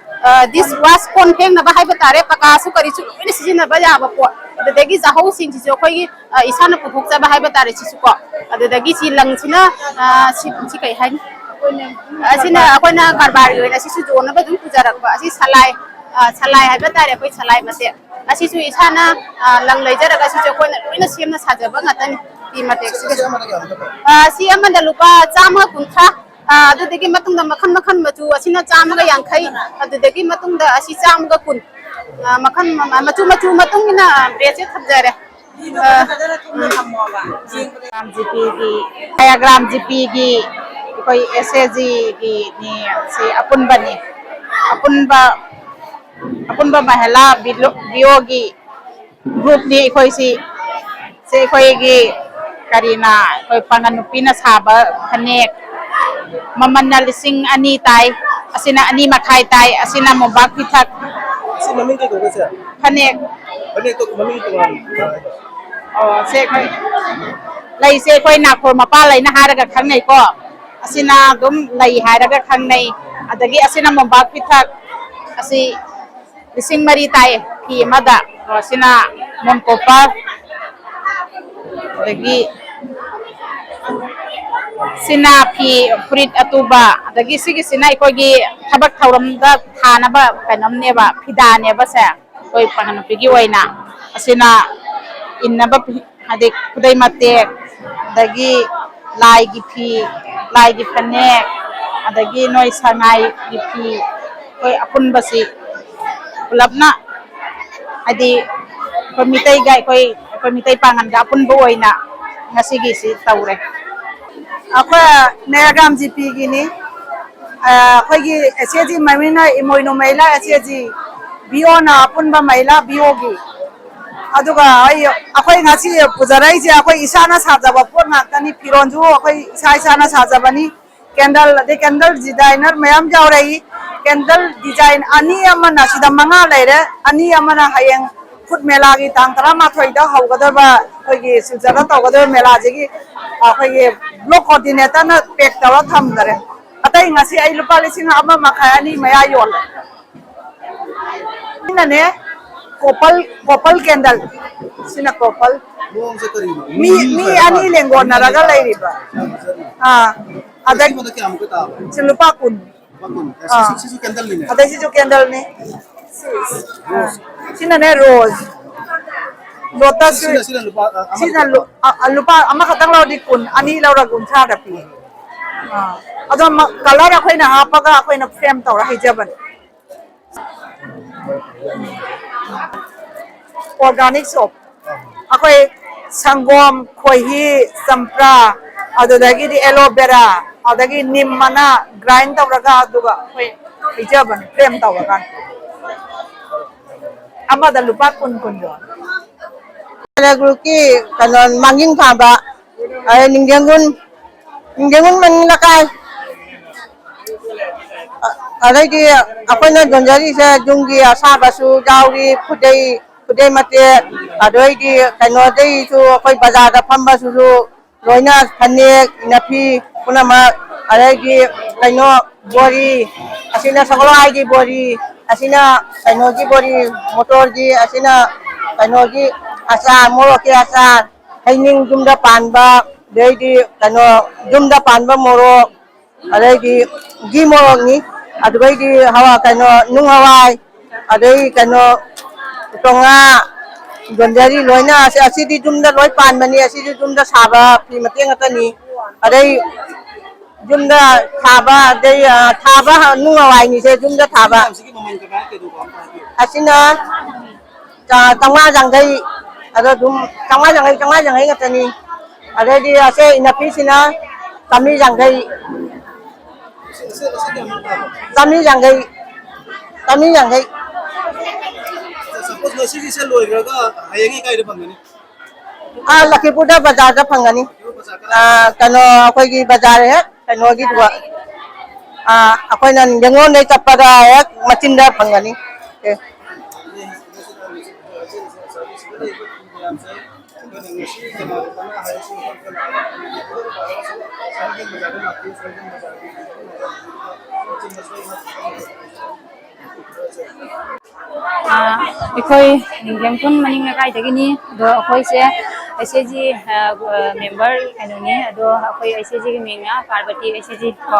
ꯗꯤꯁ ꯋꯥꯁ, ꯀꯣꯟ ꯐꯦꯡꯅꯕ ꯍꯥꯏꯕ ꯇꯥꯔꯦ, ꯄꯀꯥꯁꯨ ꯀꯔꯤꯁꯨ ꯂꯣꯏꯅ ꯁꯤꯖꯤꯟꯅꯕ ꯌꯥꯕ ꯄꯣꯠ꯫ ꯑꯗꯨꯗꯒꯤ ꯆꯥꯍꯧꯁꯤꯡꯁꯤꯁꯨ ꯑꯩꯈꯣꯏꯒꯤ ꯏꯁꯥꯅ ꯄꯨꯊꯣꯛꯆꯕ ꯍꯥꯏꯕ ꯇꯥꯔꯦ꯫ ꯁꯤꯁꯨ ꯀꯣ ꯑꯗꯨꯗꯒꯤ ꯁꯤ ꯂꯪꯁꯤꯅ ꯁꯤ ꯀꯩ ꯍꯥꯏꯅꯤ, ꯑꯁꯤꯅ ꯑꯩꯈꯣꯏꯅ ꯀꯔꯕꯥꯔꯒꯤ ꯑꯣꯏꯅ ꯁꯤꯁꯨ ꯌꯣꯟꯅꯕ ꯑꯗꯨꯝ ꯄꯨꯖꯔꯛꯄ꯫ ꯑꯁꯤ ꯁꯂꯥꯏ, ꯁꯂꯥꯏ ꯍꯥꯏꯕ ꯇꯥꯔꯦ, ꯑꯩꯈꯣꯏ ꯁꯂꯥꯏ ꯃꯇꯦꯛ꯫ ꯑꯁꯤꯁꯨ ꯏꯁꯥꯅ ꯂꯪ ꯂꯩꯖꯔꯒ ꯁꯤꯁꯨ ꯑꯩꯈꯣꯏꯅ ꯂꯣꯏꯅ ꯁꯦꯝꯅ ꯁꯥꯖꯕ ꯉꯥꯛꯇꯅꯤ꯫ ꯃꯇꯦꯛꯁꯤꯒ꯫ ꯑꯥ, ꯁꯤ ꯑꯃꯗ ꯂꯨꯄꯥ ꯆꯥꯝꯃꯒ ꯀꯨꯟꯊ꯭ꯔꯥ꯫ ꯑꯥ, ꯑꯗꯨꯗꯒꯤ ꯃꯇꯨꯡꯗ ꯃꯈꯜ ꯃꯈꯜ ꯃꯆꯨ, ꯑꯁꯤꯅ ꯆꯥꯝꯃꯒ ꯌꯥꯡꯈꯩ, ꯑꯗꯨꯗꯒꯤ ꯃꯇꯨꯡꯗ ꯑꯁꯤ ꯆꯥꯝꯃꯒ ꯀꯨꯟ꯫ ꯑꯥ, ꯃꯈꯜ ꯃ-, ꯃꯆꯨ ꯃꯆꯨ ꯃꯇꯨꯡ ꯏꯟꯅ ꯔꯦꯠꯁꯦ ꯊꯝꯖꯔꯦ꯫ ꯑꯥ, ꯎꯝ꯫ ꯒ꯭ꯔꯥꯝ ꯖꯤꯄꯤꯒꯤ, ꯒ꯭ꯔꯥꯝ ꯖꯤꯄꯤꯒꯤ ꯑꯩꯈꯣꯏ ꯑꯦꯁ ꯑꯦ ꯖꯤꯒꯤꯅꯤ꯫ ꯁꯤ ꯑꯄꯨꯟꯕꯅꯤ꯫ ꯑꯄꯨꯟꯕ, ꯑꯄꯨꯟꯕ ꯃꯍꯦꯂꯥ ꯕꯤꯂꯣ-, ꯕꯤꯑꯣꯒꯤ ꯒ꯭ꯔꯨꯞꯅꯤ ꯑꯩꯈꯣꯏꯁꯤ꯫ ꯁꯤ ꯑꯩꯈꯣꯏꯒꯤ ꯀꯔꯤꯅ, ꯑꯩꯈꯣꯏ ꯄꯥꯉꯜ ꯅꯨꯄꯤꯅ ꯁꯥꯕ ꯐꯅꯦꯛ, ꯃꯃꯜꯅ ꯂꯤꯁꯤꯡ ꯑꯅꯤ ꯇꯥꯏ, ꯑꯁꯤꯅ ꯑꯅꯤ ꯃꯈꯥꯏ ꯇꯥꯏ, ꯑꯁꯤꯅ ꯃꯣꯝꯄꯥꯛ ꯐꯤꯊꯛ꯫ ꯁꯤ ꯃꯃꯤꯡ ꯀꯩ ꯀꯧꯒꯦ, ꯁꯦ? ꯐꯅꯦꯛ꯫ ꯐꯅꯦꯛꯇꯣ ꯃꯃꯤꯡ ꯇꯣꯉꯥꯟꯅ ꯍꯥꯏꯗꯣ꯫ ꯑꯣ, ꯁꯦ ꯑꯩꯈꯣꯏ ꯂꯩꯁꯦ ꯑꯩꯈꯣꯏ ꯅꯥꯈꯣꯔ ꯃꯄꯥꯜ ꯂꯩꯅ ꯍꯥꯏꯔꯒ ꯈꯪꯅꯩꯀꯣ꯫ ꯑꯁꯤꯅ ꯑꯗꯨꯝ ꯂꯩ ꯍꯥꯏꯔꯒ ꯈꯪꯅꯩ꯫ ꯑꯗꯒꯤ ꯑꯁꯤꯅ ꯃꯣꯝꯄꯥꯛ ꯐꯤꯊꯛ꯫ ꯑꯁꯤ ꯂꯤꯁꯤꯡ ꯃꯔꯤ ꯇꯥꯏ ꯐꯤ ꯑꯃꯗ꯫ ꯑꯣ, ꯁꯤꯅ ꯃꯣꯟꯀꯣꯄꯔ꯫ ꯑꯗꯒꯤ ꯁꯤꯅ ꯐꯤ, ꯐꯨꯔꯤꯠ ꯑꯇꯨꯕ꯫ ꯑꯗꯒꯤ ꯁꯤꯒꯤꯁꯤꯅ ꯑꯩꯈꯣꯏꯒꯤ ꯊꯕꯛ ꯊꯧꯔꯝꯗ ꯊꯥꯅꯕ ꯀꯩꯅꯣꯝꯅꯦꯕ, ꯐꯤꯗꯥꯅꯦꯕ ꯁꯦ꯫ ꯑꯩꯈꯣꯏ ꯄꯥꯉꯜ ꯅꯨꯄꯤꯒꯤ ꯑꯣꯏꯅ ꯑꯁꯤꯅ ꯏꯟꯅꯕ ꯐꯤ, ꯍꯥꯏꯗꯤ ꯈꯨꯗꯩ ꯃꯇꯦꯛ, ꯑꯗꯒꯤ ꯂꯥꯏꯒꯤ ꯐꯤ, ꯂꯥꯏꯒꯤ ꯐꯅꯦꯛ, ꯑꯗꯒꯤ ꯅꯣꯏ ꯁꯉꯥꯏꯒꯤ ꯐꯤ, ꯑꯩꯈꯣꯏ ꯑꯄꯨꯟꯕꯁꯤ ꯄꯨꯂꯞꯅ, ꯍꯥꯏꯗꯤ ꯑꯩꯈꯣꯏ ꯃꯤꯇꯩꯒ ꯑꯩꯈꯣꯏ, ꯑꯩꯈꯣꯏ ꯃꯤꯇꯩ ꯄꯥꯉꯜꯒ ꯑꯄꯨꯟꯕ ꯑꯣꯏꯅ ꯉꯁꯤꯒꯤꯁꯤ ꯇꯧꯔꯦ꯫ ꯑꯩꯈꯣꯏ ꯅꯌꯥꯒ꯭ꯔꯥꯝ ꯖꯤꯄꯤꯒꯤꯅꯤ꯫ ꯑ, ꯑꯩꯈꯣꯏꯒꯤ ꯑꯦꯁ ꯑꯦ ꯖꯤ ꯃꯃꯤꯡꯅ ꯏꯃꯣꯏꯅꯨ ꯃꯍꯤꯂꯥ ꯑꯦꯁ ꯑꯦ ꯖꯤ, ꯕꯤ ꯑꯣꯅ ꯑꯄꯨꯟꯕ ꯃꯍꯤꯂꯥ ꯕꯤ ꯑꯣꯒꯤ꯫ ꯑꯗꯨꯒ ꯑꯩ, ꯑꯩꯈꯣꯏ ꯉꯁꯤ ꯄꯨꯖꯔꯛꯏꯁꯦ ꯑꯩꯈꯣꯏ ꯏꯁꯥꯅ ꯁꯥꯖꯕ ꯄꯣꯠ ꯉꯥꯛꯇꯅꯤ꯫ ꯐꯤꯔꯣꯟꯁꯨ ꯑꯩꯈꯣꯏ ꯏꯁꯥ ꯏꯁꯥꯅ ꯁꯥꯖꯕꯅꯤ꯫ ꯀꯦꯟꯗꯜ, ꯑꯗꯩ ꯀꯦꯟꯗꯜ ꯗꯤꯖꯥꯏꯅꯔ ꯃꯌꯥꯝ ꯌꯥꯎꯔꯛꯏ꯫ ꯀꯦꯟꯗꯜ ꯗꯤꯖꯥꯏꯟ ꯑꯅꯤ ꯑꯃꯅ, ꯁꯤꯗ ꯃꯉꯥ ꯂꯩꯔꯦ, ꯑꯅꯤ ꯑꯃꯅ ꯍꯌꯦꯡ ꯐꯨꯠ ꯃꯦꯂꯥꯒꯤ ꯇꯥꯡ ꯇꯔꯥꯃꯥꯊꯣꯏꯗ ꯍꯧꯒꯗꯕ ꯑꯩꯈꯣꯏꯒꯤ ꯁꯤꯜꯆꯔꯗ ꯇꯧꯒꯗꯕ ꯃꯦꯂꯥꯁꯤꯒꯤ ꯑꯩꯈꯣꯏꯒꯤ ꯕ꯭ꯂꯣꯛ ꯀꯣꯑꯣꯔꯗꯤꯅꯦꯇꯔꯅ ꯄꯦꯛ ꯇꯧꯔ ꯊꯝꯈꯔꯦ꯫ ꯑꯇꯩ ꯉꯁꯤ ꯑꯩ ꯂꯨꯄꯥ ꯂꯤꯁꯤꯡ ꯑꯃ ꯃꯈꯥꯏ, ꯑꯅꯤ ꯃꯌꯥ ꯌꯣꯜꯂꯦ꯫ ꯁꯤꯅꯅꯦ ꯀꯣꯄꯜ, ꯀꯣꯄꯜ ꯀꯦꯟꯗꯜ꯫ ꯁꯤꯅ ꯀꯣꯄꯜ꯫ ꯃꯑꯣꯡꯁꯦ ꯀꯔꯤꯅꯣ? ꯃꯤ, ꯃꯤ ꯃꯤ ꯑꯅꯤ ꯂꯦꯡꯒꯣꯟꯅꯔꯒ ꯂꯩꯔꯤꯕ꯫ ꯌꯥꯝ ꯐꯖꯔꯤ꯫ ꯑꯥ, ꯑꯗ ꯁꯤꯃꯅ ꯀꯌꯥꯃꯨꯛꯀ ꯇꯥꯕ? ꯁꯤ ꯂꯨꯄꯥ ꯀꯨꯟ꯫ ꯂꯨꯄꯥ ꯀꯨꯟ꯫ ꯑꯦ, ꯑꯥ꯫ ꯁꯤꯁꯨ, ꯁꯤꯁꯨ ꯀꯦꯟꯗꯜꯅꯤꯅꯦ? ꯑꯗꯩ ꯁꯤꯁꯨ ꯀꯦꯟꯗꯜꯅꯤ꯫ ꯁꯤ, ꯑꯥ꯫ ꯔꯣꯁ꯫ ꯁꯤꯅꯅꯦ ꯔꯣꯁ꯫ ꯂꯣꯇꯁ ꯁꯤꯅ, ꯁꯤꯅ ꯂꯨꯄꯥ, ꯑ, ꯑꯃ ꯁꯤꯅ ꯂꯨꯄꯥ ꯂꯨ-, ꯑ, ꯑ, ꯂꯨꯄꯥ ꯑꯃꯈꯛꯇꯪ ꯂꯧꯔꯗꯤ ꯀꯨꯟ, ꯑꯅꯤ ꯂꯧꯔꯒ ꯀꯨꯟꯊ꯭ꯔꯥꯗ ꯄꯤ꯫ ꯑꯥ, ꯑꯗꯣ ꯃ-, ꯀꯂꯔ ꯑꯩꯈꯣꯏꯅ ꯍꯥꯞꯄꯒ ꯑꯩꯈꯣꯏꯅ ꯐ꯭ꯔꯦꯝ ꯇꯧꯔ ꯍꯩꯖꯕꯅꯦ꯫ Organic shop. ꯑꯩꯈꯣꯏ ꯁꯪꯒꯣꯝ, ꯈꯣꯏꯍꯤ, ꯆꯝꯄ꯭ꯔꯥ, ꯑꯗꯨꯗꯒꯤꯗꯤ ꯑꯦꯂꯣ ꯚꯦꯔꯥ, ꯑꯗꯒꯤ ꯅꯤꯝ ꯃꯅꯥ ꯒ꯭ꯔꯥꯏꯟ ꯇꯧꯔꯒ ꯑꯗꯨꯒ ꯑꯩꯈꯣꯏ ꯍꯩꯖꯕꯅꯦ, ꯐ꯭ꯔꯦꯝ ꯇꯧꯔꯒ꯫ ꯑꯃꯗ ꯂꯨꯄꯥ ꯀꯨꯟ ꯀꯨꯟ ꯌꯣꯜꯂꯦ꯫ ꯒ꯭ꯔꯨꯞꯀꯤ ꯀꯩꯅꯣ, ꯃꯥꯡꯖꯤꯟ ꯊꯥꯕ, ꯑꯗꯩ ꯅꯤꯡꯖꯦꯡꯒꯨꯟ, ꯅꯤꯡꯖꯦꯡꯒꯨꯟ ꯃꯅꯤꯡ ꯂꯩꯀꯥꯏ꯫ ꯑ-, ꯑꯗꯩꯗꯤ ꯑꯩꯈꯣꯏꯅ ꯌꯣꯟꯖꯔꯤꯁꯦ ꯌꯨꯝꯒꯤ ꯑꯁꯥꯕꯁꯨ ꯌꯥꯎꯔꯤ, ꯈꯨꯗꯩ, ꯈꯨꯗꯩ ꯃꯇꯦꯛ, ꯑꯗꯩꯗꯤ ꯀꯩꯅꯣꯗꯩꯁꯨ ꯑꯩꯈꯣꯏ ꯕꯖꯥꯔꯗ ꯐꯝꯕꯁꯨ ꯂꯣꯏꯅ ꯐꯅꯦꯛ, ꯏꯅꯐꯤ ꯄꯨꯝꯅꯃꯛ, ꯑꯗꯩꯗꯤ ꯀꯩꯅꯣ ꯕꯣꯔꯤ, ꯑꯁꯤꯅ ꯁꯒꯣꯜꯍꯋꯥꯏꯒꯤ ꯕꯣꯔꯤ, ꯑꯁꯤꯅ ꯀꯩꯅꯣꯒꯤ ꯕꯣꯔꯤ, ꯃꯣꯇꯣꯔꯒꯤ, ꯑꯁꯤꯅ ꯀꯩꯅꯣꯒꯤ ꯑꯆꯥꯔ, ꯃꯣꯔꯣꯛꯀꯤ ꯑꯆꯥꯔ, ꯍꯩꯅꯤꯡ ꯌꯨꯝꯗ ꯄꯥꯟꯕ, ꯑꯗꯩꯗꯤ ꯀꯩꯅꯣ ꯌꯨꯝꯗ ꯄꯥꯟꯕ ꯃꯣꯔꯣꯛ, ꯑꯗꯩꯗꯤ ꯘꯤ ꯃꯣꯔꯣꯛꯅꯤ, ꯑꯗꯨꯗꯩꯗꯤ ꯍꯋꯥ-, ꯀꯩꯅꯣ ꯅꯨꯡ ꯍꯋꯥꯏ, ꯑꯗꯩ ꯀꯩꯅꯣ ꯎꯇꯣꯡꯉꯥ, ꯌꯣꯟꯖꯔꯤ ꯂꯣꯏꯅ꯫ ꯑꯁꯤ, ꯑꯁꯤꯗꯤ ꯌꯨꯝꯗ ꯂꯣꯏ ꯄꯥꯟꯕꯅꯤ, ꯑꯁꯤꯁꯨ ꯌꯨꯝꯗ ꯁꯥꯕ ꯐꯤ ꯃꯇꯦꯛ ꯉꯥꯛꯇꯅꯤ꯫ ꯑꯗꯩ ꯌꯨꯝꯗ ꯊꯥꯕ, ꯑꯗꯩ, ꯑ, ꯊꯥꯕ ꯅꯨꯡ ꯍꯋꯥꯏꯅꯤꯁꯦ, ꯌꯨꯝꯗ ꯊꯥꯕ꯫ ꯑꯁꯤꯅ ꯆꯥ-, ꯆꯥꯝꯃꯉꯥ ꯌꯥꯡꯈꯩ, ꯑꯗꯣ ꯑꯗꯨꯝ ꯆꯥꯝꯃꯉꯥ ꯌꯥꯡꯈꯩ, ꯆꯥꯝꯃꯉꯥ ꯌꯥꯡꯈꯩ ꯉꯥꯛꯇꯅꯤ꯫ ꯑꯗꯩꯗꯤ ꯑꯁꯦ ꯏꯅꯥꯄꯤꯁꯤꯅ ꯆꯥꯝꯃꯔꯤ ꯌꯥꯡꯈꯩ, ꯆꯥꯝꯃꯔꯤ ꯌꯥꯡꯈꯩ, ꯆꯥꯝꯃꯔꯤ ꯌꯥꯡꯈꯩ꯫ ꯁꯄꯣꯁ ꯉꯁꯤꯒꯤꯁꯦ ꯂꯣꯏꯈ꯭ꯔꯒ ꯍꯌꯦꯡꯒꯤ ꯀꯥꯏꯗ ꯐꯪꯒꯅꯤ? ꯑꯥ, ꯂꯈꯤꯄꯨꯔꯗ ꯕꯖꯥꯔꯗ ꯐꯪꯒꯅꯤ꯫ ꯂꯈꯤꯄꯨꯔ ꯕꯖꯥꯔ ꯀꯥꯏ? ꯑꯥ, ꯀꯩꯅꯣ, ꯑꯩꯈꯣꯏꯒꯤ ꯕꯖꯥꯔ ꯍꯦꯛ ꯀꯩꯅꯣꯒꯤꯗꯨꯒ, ꯑꯥ, ꯑꯩꯈꯣꯏꯅ ꯅꯤꯡꯖꯪꯉꯣꯟꯗꯩ ꯆꯠꯄꯗ ꯍꯦꯛ ꯃꯆꯤꯟꯗ ꯐꯪꯒꯅꯤ꯫ ꯑꯦ꯫ ꯑꯥ, ꯑꯩꯈꯣꯏ ꯅꯤꯡꯊꯦꯝꯈꯨꯟ ꯃꯅꯤꯡ ꯂꯩꯀꯥꯏꯗꯒꯤꯅꯤ꯫ ꯑꯗꯣ ꯑꯩꯈꯣꯏꯁꯦ ꯑꯩꯆ ꯑꯦ ꯖꯤ, ꯑꯥ, ꯃꯦꯝꯕꯔ ꯀꯩꯅꯣꯅꯤ꯫ ꯑꯗꯣ ꯑꯩꯈꯣꯏ ꯑꯩꯆ ꯑꯦ ꯖꯤꯒꯤ ꯃꯤꯡꯅ ꯄꯥꯔꯕꯇꯤ ꯑꯩꯆ ꯑꯦ ꯖꯤ ꯀꯣ꯫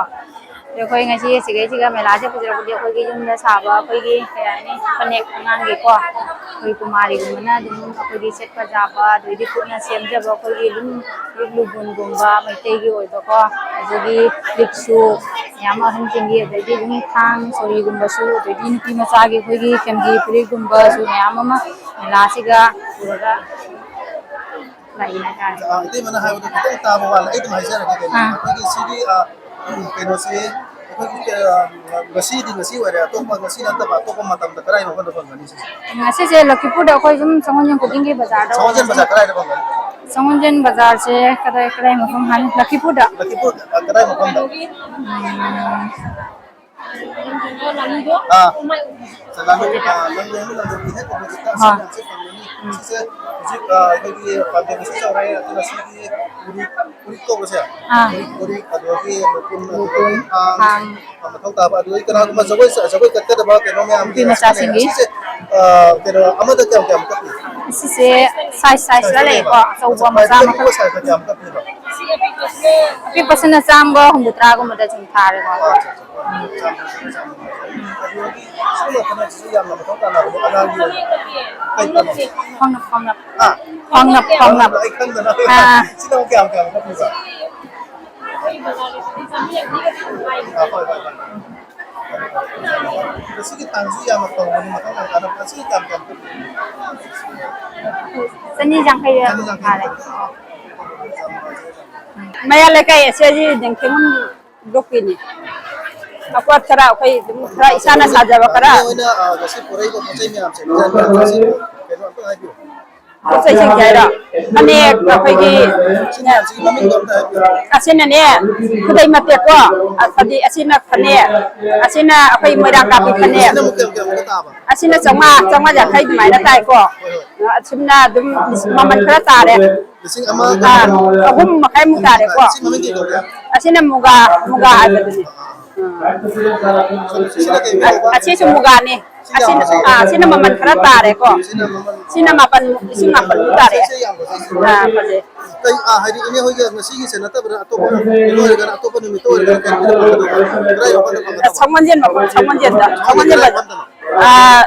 ꯑꯩꯈꯣꯏ ꯉꯁꯤ ꯁꯤꯒꯩꯁꯤꯒ ꯃꯦꯂꯥꯁꯦ ꯐꯖꯔꯛꯄꯗꯤ ꯑꯩꯈꯣꯏꯒꯤ ꯌꯨꯝꯗ ꯁꯥꯕ ꯑꯩꯈꯣꯏꯒꯤ ꯀꯩ ꯍꯥꯏꯅꯤ, ꯐꯅꯦꯛ ꯑꯉꯥꯡꯒꯤꯀꯣ, ꯑꯩꯈꯣꯏ ꯀꯨꯃꯥꯔꯤꯒꯨꯝꯕꯅ ꯑꯗꯨꯝ ꯑꯩꯈꯣꯏꯒꯤ ꯁꯦꯠꯄ ꯆꯥꯕ, ꯑꯗꯩꯗꯤ ꯈꯨꯠꯅ ꯁꯦꯝꯖꯕ ꯑꯩꯈꯣꯏꯒꯤ ꯑꯗꯨꯝ ꯂꯤꯛ ꯂꯨꯒꯨꯟꯒꯨꯝꯕ ꯃꯩꯇꯩꯒꯤ ꯑꯣꯏꯕꯀꯣ, ꯑꯗꯒꯤ ꯂꯤꯛꯁꯨ ꯃꯌꯥꯝ ꯑꯍꯟꯁꯤꯡꯒꯤ, ꯑꯗꯩꯗꯤ ꯑꯗꯨꯝ ꯊꯥꯡ ꯁꯣꯔꯤꯒꯨꯝꯕꯁꯨ, ꯑꯗꯩꯗꯤ ꯅꯨꯄꯤ ꯃꯆꯥꯒꯤ ꯑꯩꯈꯣꯏꯒꯤ ꯐꯦꯝꯖꯤ ꯐꯨꯔꯤꯠꯀꯨꯝꯕꯁꯨ ꯃꯌꯥꯝ ꯑꯃ ꯃꯦꯂꯥꯁꯤꯒ ꯄꯨꯔꯒ ꯂꯥꯛꯏ ꯍꯥꯏꯇꯥꯔꯦ꯫ ꯑ, ꯏꯇꯩꯃꯅ ꯍꯥꯏꯕꯗꯣ ꯈꯤꯇꯪ ꯇꯥꯕ ꯋꯥꯠꯂꯦ꯫ ꯑꯩ ꯑꯗꯨꯝ ꯍꯥꯏꯖꯔꯒꯦ, ꯀꯩꯅꯣ, ꯑꯥ꯫ ꯑꯩꯈꯣꯏꯒꯤ ꯁꯤꯒꯤ, ꯑ, ꯎꯝ, ꯀꯩꯅꯣꯁꯦ, ꯑꯩꯈꯣꯏꯒꯤ, ꯑ, ꯉꯁꯤꯗꯤ ꯉꯁꯤ ꯑꯣꯏꯔꯦ, ꯑꯇꯣꯞꯄ, ꯉꯁꯤ ꯅꯠꯇꯕ ꯑꯇꯣꯞꯄ ꯃꯇꯝꯗ ꯀꯗꯥꯏ ꯃꯐꯝꯗ ꯐꯪꯒꯅꯤ ꯁꯤꯁꯦ? ꯉꯁꯤꯁꯦ ꯂꯛꯈꯤꯄꯨꯔꯗ ꯑꯩꯈꯣꯏ ꯁꯨꯝ ꯁꯒꯣꯜꯁꯦꯟ ꯈꯨꯗꯤꯡꯒꯤ ꯕꯖꯥꯔꯗ ꯁꯒꯣꯜꯁꯦꯟ ꯑꯣꯏꯔꯁꯨ꯫ ꯕꯖꯥꯔ ꯀꯗꯥꯏꯗ ꯐꯪꯒꯅꯤ? ꯁꯒꯣꯜꯁꯦꯟ ꯕꯖꯥꯔꯁꯦ ꯀꯗꯥꯏ, ꯀꯗꯥꯏ ꯃꯐꯝ ꯍꯥꯏꯅꯤ? ꯂꯛꯈꯤꯄꯨꯔꯗ꯫ ꯂꯛꯈꯤꯄꯨꯔ, ꯑ, ꯀꯗꯥꯏ ꯃꯐꯝꯗ? ꯎꯝ꯫ ꯑꯥ꯫ ꯂꯥꯂꯨ, ꯑꯥ, ꯂꯝꯂꯣꯡ ꯂꯝꯂꯣꯡꯒꯤ ꯍꯦꯛ opposite ꯇ ꯑꯥ꯫ ꯁꯤ ꯃꯌꯥꯝꯁꯦ ꯐꯪꯒꯅꯤ꯫ ꯎꯝ꯫ ꯁꯤꯁꯦ ꯍꯧꯖꯤꯛ, ꯑꯥ, ꯑꯩꯈꯣꯏꯒꯤ ꯄꯥꯟꯗꯝꯁꯨ ꯆꯥꯎꯔꯦ, ꯑꯗꯨꯅ ꯁꯤꯒꯤ ꯎꯔꯤ, ꯎꯔꯤ ꯀꯧꯕꯁꯦ? ꯑꯥ꯫ ꯎꯔꯤ, ꯎꯔꯤ, ꯑꯗꯨꯗꯒꯤ ꯂꯨꯀꯨꯝ, ꯂꯨꯀꯨꯝ, ꯑꯗꯨꯗꯒꯤ ꯊꯥꯡ, ꯊꯥꯡ꯫ ꯃꯊꯧ ꯇꯥꯕ, ꯑꯗꯨꯗꯒꯤ ꯀꯅꯥꯒꯨꯝꯕ ꯖꯒꯣꯏ ꯁꯥ-, ꯖꯒꯣꯏ ꯀꯠꯀꯗꯕ ꯀꯩꯅꯣ ꯃꯌꯥꯝ ꯅꯨꯄꯤ ꯃꯆꯥꯁꯤꯡꯒꯤ꯫ ꯁꯤꯁꯦ, ꯑꯥ, ꯀꯩꯅꯣ, ꯑꯃꯗ ꯀꯌꯥꯝ ꯀꯌꯥꯝ ꯀꯞꯄꯤ? ꯁꯤꯁꯦ size, size ꯂ ꯂꯩꯀꯣ, ꯑꯆꯧꯕ, ꯃꯆꯥ, ꯃꯈꯜ꯫ ꯑꯄꯤꯛꯄ size ꯇ ꯀꯌꯥꯝ ꯀꯞꯄꯤꯕ? ꯑꯄꯤꯛꯄꯁꯤꯅ ꯆꯥꯝꯃꯒ ꯍꯨꯝꯐꯨꯇꯔꯥꯒꯨꯝꯕꯗ ꯁꯨꯝ ꯊꯥꯔꯦꯀꯣ꯫ ꯑꯗꯨꯗꯒꯤ ꯁꯤꯒꯨꯝꯕ ꯐꯅꯦꯛꯁꯤꯁꯨ ꯌꯥꯝꯅ ꯃꯊꯧ ꯇꯥꯟꯅꯕꯅꯦ ꯑꯉꯥꯡꯒꯤ ꯑꯣꯏꯅ꯫ ꯀꯩ ꯐꯅꯦꯛ? ꯈ꯭ꯋꯥꯡꯅꯞ, ꯈ꯭ꯋꯥꯡꯅꯞ꯫ ꯍꯥ? ꯈ꯭ꯋꯥꯡꯅꯞ, ꯈ꯭ꯋꯥꯡꯅꯞ꯫ ꯑꯩ ꯈꯪꯗꯅ꯫ ꯑꯥ꯫ ꯁꯤꯅ ꯑꯃꯨꯛ ꯀꯌꯥꯝ ꯀꯌꯥꯝ ꯀꯞꯄꯤꯕ? ꯑꯥ, ꯍꯣꯏ, ꯍꯣꯏ, ꯍꯣꯏ꯫ ꯉꯁꯤꯒꯤ ꯊꯥꯡꯁꯤ ꯌꯥꯝꯅ ꯐꯕꯅꯤ, ꯃꯊꯧ ꯌꯥꯝ ꯇꯥꯅ ꯉꯁꯤꯒꯤ ꯀꯌꯥꯝ ꯀꯌꯥꯝ ꯀꯞꯄꯤꯕ? ꯆꯅꯤ ꯌꯥꯡꯈꯩ ꯆꯅꯤ ꯌꯥꯡꯈꯩ ꯐꯥꯔꯦ꯫ ꯃꯌꯥ ꯂꯩꯀꯥꯏ ꯑꯁꯦ ꯁꯤ ꯅꯤꯡꯊꯦꯝꯕꯝ ꯕ꯭ꯂꯣꯛꯀꯤꯅꯤ꯫ ꯑꯄꯣꯠ ꯈꯔ ꯑꯩꯈꯣꯏ ꯑꯗꯨꯝ ꯈꯔ ꯏꯁꯥꯅ ꯁꯥꯖꯕ ꯈꯔ꯫ ꯏꯅꯦ ꯍꯣꯏꯅ, ꯑ, ꯉꯁꯤ ꯄꯨꯔꯛꯏꯕ ꯄꯣꯠ ꯆꯩ ꯃꯌꯥꯝꯁꯦ, ꯉꯁꯤ ꯀꯩꯅꯣ ꯑꯝꯇ ꯍꯥꯏꯕꯤꯌꯨ꯫ ꯄꯣꯠ ꯆꯩꯁꯤꯡꯁꯦ ꯍꯥꯏꯔꯣ? ꯐꯅꯦꯛ ꯑꯩꯈꯣꯏꯒꯤ ꯁꯤ ꯃꯌꯥꯝꯁꯤꯒꯤ ꯃꯃꯤꯡꯗꯣ ꯑꯝꯇ ꯍꯥꯏꯕꯤꯌꯨ꯫ ꯑꯁꯤꯅꯅꯦ ꯈꯨꯗꯩ ꯃꯇꯦꯛꯀꯣ, ꯑꯗꯤ ꯑꯁꯤꯅ ꯐꯅꯦꯛ, ꯑꯁꯤꯅ ꯑꯩꯈꯣꯏ ꯃꯣꯏꯔꯥꯡ ꯀꯥꯕꯤ ꯐꯅꯦꯛ꯫ ꯑꯁꯤꯅ ꯑꯃꯨꯛ ꯀꯌꯥꯝ ꯀꯌꯥꯝꯃꯨꯛꯀ ꯇꯥꯕ? ꯑꯁꯤꯅ ꯆꯥꯝꯃꯉꯥ, ꯆꯥꯝꯃꯉꯥ ꯌꯥꯡꯈꯩ ꯑꯗꯨꯃꯥꯏꯅ ꯇꯥꯏꯀꯣ꯫ ꯍꯣꯏ, ꯍꯣꯏ꯫ ꯑꯁꯤꯅ ꯑꯗꯨꯝ ꯃꯃꯜ ꯈꯔ ꯇꯥꯔꯦ꯫ ꯂꯤꯁꯤꯡ ꯑꯃꯒ ꯑꯥ, ꯑꯍꯨꯝ ꯃꯈꯥꯏꯃꯨꯛ ꯇꯥꯔꯦꯀꯣ꯫ ꯁꯤ ꯃꯃꯤꯡ ꯀꯩ ꯀꯧꯒꯦ? ꯑꯁꯤꯅ ꯃꯨꯒꯥ, ꯃꯨꯒꯥ ꯍꯥꯏꯕꯗꯨꯅꯤ꯫ ꯑꯥ꯫ ꯁꯤꯅ ꯀꯩ ꯑ-, ꯃꯤꯡ ꯀꯧꯕ? ꯑꯁꯤꯁꯨ ꯃꯨꯒꯥꯅꯤ꯫ ꯁꯤ ꯌꯥꯝ ꯑꯁꯤꯅ, ꯐꯖꯩ꯫ ꯑꯥ, ꯁꯤꯅ ꯃꯃꯜ ꯈꯔ ꯇꯥꯔꯦꯀꯣ꯫ ꯁꯤꯅ ꯃꯃꯜ ꯁꯤꯅ ꯃꯥꯄꯟ, ꯂꯤꯁꯤꯡ ꯃꯥꯄꯟꯃꯨꯛ ꯇꯥꯔꯦ꯫ ꯁꯤ, ꯁꯤ ꯌꯥꯝ ꯐꯖꯩ, ꯁꯤ꯫ ꯑꯥ, ꯐꯖꯩ꯫ ꯀꯩ, ꯑ, ꯍꯥꯏꯗꯤ ꯏꯅꯦ ꯍꯣꯏꯒꯤ ꯉꯁꯤꯒꯤꯁꯦ ꯅꯠꯇꯕꯗ ꯑꯇꯣꯞꯄ ꯅꯨꯃꯤꯠꯇ ꯑꯣꯏꯔꯒꯅ, ꯑꯇꯣꯞꯄ ꯅꯨꯃꯤꯠꯇ ꯑꯣꯏꯔꯒꯅ ꯀꯩ ꯅꯨꯃꯤꯠꯇ ꯐꯪꯒꯗꯧꯕ? ꯀꯗꯥꯏ ꯃꯐꯝꯗ ꯐꯪꯒꯗꯧꯕ? ꯁꯪꯃꯟꯖꯦꯟ ꯃꯐꯝ, ꯁꯪꯃꯟꯖꯦꯟꯗ, ꯁꯪꯃꯟꯖꯦꯟ ꯀꯗꯥꯏ ꯕꯖꯥꯔ꯫ ꯃꯐꯝꯗꯅꯣ? ꯑ,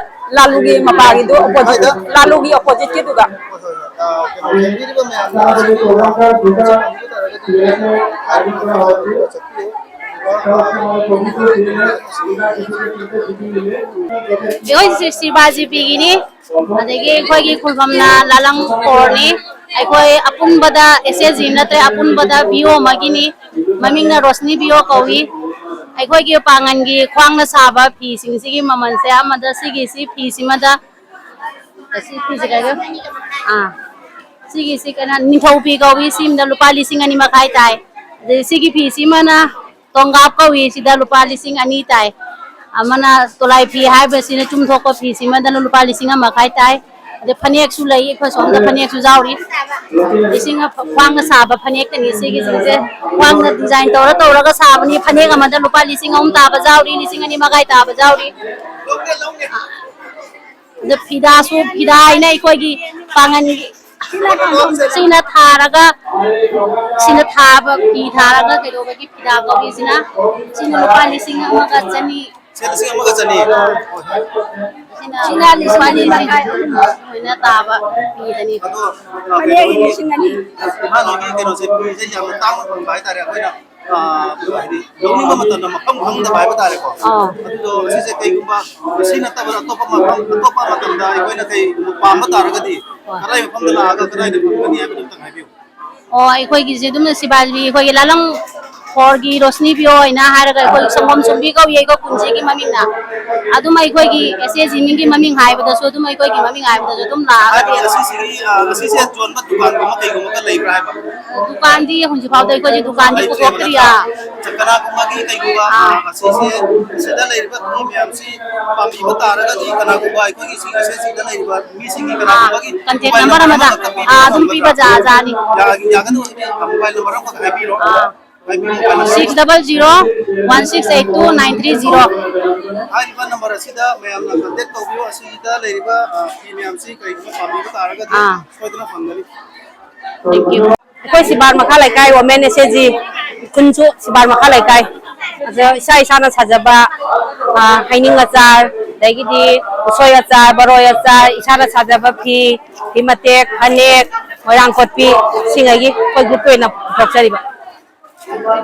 ꯂꯥꯂꯨꯒꯤ ꯃꯄꯥꯒꯤꯗꯣ opposite, ꯀꯥꯏꯗ? ꯂꯥꯂꯨꯒꯤ oppositeꯀꯤꯗꯨꯗ꯫ ꯍꯣꯏ, ꯍꯣꯏ, ꯍꯣꯏ꯫ ꯑ, ꯀꯩꯅꯣ, ꯌꯦꯡꯕꯤꯔꯤꯕ ꯃꯌꯥꯝꯅ ꯍꯥꯏꯕꯤꯕ ꯇꯥꯔꯒꯗꯤ ꯍꯥꯏꯔꯤꯕ ꯃꯐꯝꯗꯨꯗ ꯆꯠꯄꯤꯌꯨ꯫ ꯑꯗꯨꯒ, ꯑ, ꯀꯩꯅꯣ, ꯑꯩꯈꯣꯏꯁꯦ ꯁꯤꯕꯥꯖꯤꯕꯤꯒꯤꯅꯤ꯫ ꯑꯗꯒꯤ ꯑꯩꯈꯣꯏꯒꯤ ꯈꯨꯜꯐꯝꯅ ꯂꯥꯂꯪ ꯈꯣꯔꯅꯤ꯫ ꯑꯩꯈꯣꯏ ꯑꯄꯨꯟꯕꯗ ꯑꯦꯁ ꯑꯦꯁ ꯖꯤ ꯅꯠꯇ꯭ꯔꯦ, ꯑꯄꯨꯟꯕꯗ ꯕꯤ ꯑꯣ ꯑꯃꯒꯤꯅꯤ꯫ ꯃꯃꯤꯡꯅ ꯔꯣꯁꯅꯤ ꯕꯤ ꯑꯣ ꯀꯧꯏ꯫ ꯑꯩꯈꯣꯏꯒꯤ ꯄꯥꯡꯒꯟꯒꯤ ꯈ꯭ꯋꯥꯡꯅ ꯁꯥꯕ ꯐꯤꯁꯤꯡꯁꯤꯒꯤ ꯃꯃꯜꯁꯦ ꯑꯃꯗ ꯁꯤꯒꯤꯁꯤ ꯐꯤꯁꯤꯃꯗ, ꯑꯁꯤ ꯐꯤꯁꯤ ꯀꯩꯅꯣ, ꯑꯥ, ꯁꯤꯒꯤꯁꯤ ꯀꯩꯅꯣ, ꯅꯤꯡꯊꯧ ꯐꯤ ꯀꯧꯏ, ꯁꯤꯃꯗ ꯂꯨꯄꯥ ꯂꯤꯁꯤꯡ ꯑꯅꯤ ꯃꯈꯥꯏ ꯇꯥꯏ꯫ ꯑꯗꯩ ꯁꯤꯒꯤ ꯐꯤꯁꯤꯃꯅ ꯇꯣꯡꯒꯥꯞ ꯀꯧꯏ, ꯁꯤꯗ ꯂꯨꯄꯥ ꯂꯤꯁꯤꯡ ꯑꯅꯤ ꯇꯥꯏ꯫ ꯑꯃꯅ ꯇꯣꯂꯥꯏ ꯐꯤ ꯍꯥꯏꯕꯁꯤꯅ ꯆꯨꯝꯊꯣꯛꯄ ꯐꯤꯁꯤꯃꯗꯅ ꯂꯨꯄꯥ ꯂꯤꯁꯤꯡ ꯑꯃ ꯃꯈꯥꯏ ꯇꯥꯏ꯫ ꯑꯗꯩ ꯐꯅꯦꯛꯁꯨ ꯂꯩ, ꯑꯩꯈꯣꯏ ꯁꯣꯝꯗ ꯐꯅꯦꯛꯁꯨ ꯌꯥꯎꯔꯤ꯫ ꯂꯤꯁꯤꯡ ꯑꯃ ꯈ꯭ꯋꯥꯡꯅ ꯁꯥꯕ ꯐꯅꯦꯛꯇꯅꯤ ꯁꯤꯒꯤꯁꯤꯡꯁꯦ꯫ ꯈ꯭ꯋꯥꯡꯅ design ꯇꯧꯔ ꯇꯧꯔꯒ ꯁꯥꯕꯅꯤ꯫ ꯐꯅꯦꯛ ꯑꯃꯗ ꯂꯨꯄꯥ ꯂꯤꯁꯤꯡ ꯑꯍꯨꯝ ꯇꯥꯕ ꯌꯥꯎꯔꯤ, ꯂꯤꯁꯤꯡ ꯑꯅꯤ ꯃꯈꯥꯏ ꯇꯥꯕ ꯌꯥꯎꯔꯤ꯫ ꯑꯗ ꯐꯤꯗꯥꯁꯨ, ꯐꯤꯗꯥ ꯍꯥꯏꯅ ꯑꯩꯈꯣꯏꯒꯤ ꯄꯥꯉꯜꯒꯤ ꯁꯤꯅ ꯊꯥꯔꯒ, ꯁꯤꯅ ꯊꯥꯕ, ꯐꯤ ꯊꯥꯔꯒ ꯀꯩꯗꯧꯕꯒꯤ ꯐꯤꯗꯥ ꯀꯧꯔꯤꯁꯤꯅ? ꯁꯤꯅ ꯂꯨꯄꯥ ꯂꯤꯁꯤꯡ ꯑꯃꯒ ꯆꯅꯤ꯫ ꯁꯤ ꯂꯤꯁꯤꯡ ꯑꯃꯒ ꯆꯅꯤ꯫ ꯁꯤꯅ ꯂꯨꯄꯥ ꯂꯤꯁꯤꯡ ꯑꯅꯤ ꯂꯣꯏꯅ ꯇꯥꯕ ꯐꯤꯗꯅꯤ꯫ ꯑꯗꯣ, ꯑ, ꯐꯅꯦꯛ ꯀꯩꯅꯣꯒꯤ, ꯂꯤꯁꯤꯡ ꯑꯅꯤ꯫ ꯃꯥ ꯅꯣꯏꯒꯤ ꯀꯩꯅꯣꯁꯦ, ꯐꯤꯁꯦ ꯌꯥꯝꯅ ꯇꯥꯡꯅ ꯐꯪꯕ ꯍꯥꯏꯇꯥꯔꯦ꯫ ꯑꯩꯈꯣꯏꯅ, ꯑ, ꯍꯥꯏꯗꯤ ꯂꯧꯅꯤꯡꯕ ꯃꯇꯝꯗ ꯃꯐꯝ ꯈꯪꯗꯕ ꯍꯥꯏꯕ ꯇꯥꯔꯦꯀꯣ꯫ ꯑꯥ꯫ ꯑꯗꯨꯗꯣ ꯁꯤꯁꯦ ꯀꯩꯒꯨꯝꯕ ꯁꯤ ꯅꯠꯇꯕꯗ ꯑꯇꯣꯞꯄ ꯃꯐꯝ, ꯑꯇꯣꯞꯄ ꯃꯇꯝꯗ ꯑꯩꯈꯣꯏꯅ ꯀꯩꯒꯨꯝꯕ ꯄꯥꯝꯕ ꯇꯥꯔꯒꯗꯤ ꯍꯣꯏ꯫ ꯀꯗꯥꯏ ꯃꯐꯝꯗ ꯂꯥꯛꯑꯒ ꯀꯗꯥꯏꯗ ꯐꯪꯒꯅꯤ ꯍꯥꯏꯕꯗꯨ ꯑꯝꯇꯪ ꯍꯥꯏꯕꯤꯌꯨ꯫ ꯑꯣ, ꯑꯩꯈꯣꯏꯒꯤꯁꯦ ꯑꯗꯨꯝ ꯁꯤꯕꯥꯖꯕꯤ ꯑꯩꯈꯣꯏꯒꯤ ꯂꯥꯂꯪ ꯈꯣꯔꯒꯤ ꯔꯣꯁꯅꯤ ꯕꯤ ꯑꯣ ꯑꯣꯏꯅ ꯍꯥꯏꯔꯒ ꯑꯩꯈꯣꯏ ꯁꯪꯒꯣꯝ ꯁꯨꯝꯕꯤ ꯀꯧꯏ ꯑꯩꯈꯣꯏ ꯈꯨꯟꯁꯤꯒꯤ ꯃꯃꯤꯡꯅ꯫ ꯑꯗꯨꯝ ꯑꯩꯈꯣꯏꯒꯤ ꯑꯦꯁ ꯑꯦꯁ ꯖꯤ ꯃꯤꯡꯒꯤ ꯃꯃꯤꯡ ꯍꯥꯏꯕꯗꯁꯨ ꯑꯗꯨꯝ ꯑꯩꯈꯣꯏꯒꯤ ꯃꯃꯤꯡ ꯍꯥꯏꯕꯗꯁꯨ ꯑꯗꯨꯝ ꯂꯥꯛꯑꯒꯗꯤ ꯍꯥꯏꯕꯗꯤ ꯑꯁꯤꯁꯤꯒꯤ, ꯑ, ꯑꯁꯤꯁꯦ ꯌꯣꯟꯕ ꯗꯨꯀꯥꯟꯒꯨꯝꯕ ꯀꯩꯒꯨꯝꯕꯒ ꯂꯩꯕ꯭ꯔꯥ ꯍꯥꯏꯕ? ꯗꯨꯀꯥꯟꯗꯤ ꯍꯧꯖꯤꯛ ꯐꯥꯎꯗ ꯑꯩꯈꯣꯏꯁꯦ ꯗꯨꯀꯥꯟꯗꯤ ꯂꯩꯇ꯭ꯔꯦꯕ ꯄꯨꯊꯣꯛꯇ꯭ꯔꯤꯌꯥ꯫ ꯅꯠꯇ꯭ꯔꯥ? ꯀꯅꯥꯒꯨꯝꯕꯒꯤ ꯀꯩꯒꯨꯝꯕ, ꯑꯥ꯫ ꯑ, ꯑꯁꯤꯁꯦ ꯁꯤꯗ ꯂꯩꯔꯤꯕ ꯃꯤ ꯃꯌꯥꯝꯁꯤ ꯄꯥꯝꯕꯤꯕ ꯇꯥꯔꯒꯗꯤ ꯀꯅꯥꯒꯨꯝꯕ ꯑꯩꯈꯣꯏꯒꯤ ꯁꯤ ꯑꯦꯁ ꯑꯦꯁ ꯁꯤꯗ ꯂꯩꯔꯤꯕ ꯃꯤꯁꯤꯡꯒꯤ ꯑꯥ, ꯀꯅꯥꯒꯨꯝꯕꯒꯤ contact mobile number number ꯑꯃꯗ, ꯑꯃꯈꯛ ꯄꯤꯕꯤꯕ ꯑꯥ, ꯑꯗꯨꯝ ꯉꯝꯒꯗ꯭ꯔꯥ? ꯄꯤꯕ ꯌꯥ-, ꯌꯥꯒꯅꯤ꯫ ꯌꯥ-, ꯌꯥꯒꯗꯧꯕꯗꯤ mobile number ꯑꯃꯈꯛ ꯍꯥꯏꯕꯤꯔꯣ꯫ ꯑꯥ꯫ ꯍꯥꯏꯕꯤꯔꯣ, mobile number꯫ Six double zero one six eight two nine three zero꯫ ꯍꯥꯏꯔꯤꯕ number ꯑꯁꯤꯗ ꯃꯌꯥꯝꯅ contact ꯇꯧꯕꯤꯌꯨ꯫ ꯑꯁꯤꯗ ꯂꯩꯔꯤꯕ, ꯑ, ꯐꯤ ꯃꯌꯥꯝꯁꯤ ꯀꯔꯤꯒꯨꯝꯕ ꯄꯥꯝꯕꯤꯕ ꯇꯥꯔꯒꯗꯤ ꯑꯥ꯫ ꯁꯣꯏꯗꯅ ꯐꯪꯒꯅꯤ꯫ Thank you꯫ ꯑꯩꯈꯣꯏ ꯁꯤꯕꯥꯔ ꯃꯈꯥ ꯂꯩꯀꯥꯏ ꯋꯨꯃꯦꯟ ꯑꯦꯁ ꯑꯦꯁ ꯖꯤ ꯈꯨꯟꯁꯨ ꯁꯤꯕꯥꯔ ꯃꯈꯥ ꯂꯩꯀꯥꯏ꯫ ꯑꯗ ꯏꯁꯥ ꯏꯁꯥꯅ ꯁꯥꯖꯕ, ꯑ, ꯍꯩꯅꯤꯡ ꯑꯆꯥꯔ, ꯑꯗꯒꯤꯗꯤ ꯎꯁꯣꯏ ꯑꯆꯥꯔ, ꯕꯔꯣꯏ ꯑꯆꯥꯔ, ꯏꯁꯥꯅ ꯁꯥꯖꯕ ꯐꯤ, ꯐꯤ ꯃꯇꯦꯛ, ꯐꯅꯦꯛ, ꯃꯣꯏꯔꯥꯡ ꯀꯣꯠꯄꯤ, ꯁꯤꯉꯩꯒꯤ ꯑꯩꯈꯣꯏ ꯒ꯭ꯔꯨꯞꯀꯤ ꯑꯣꯏꯅ ꯄꯨꯊꯣꯛꯆꯔꯤꯕ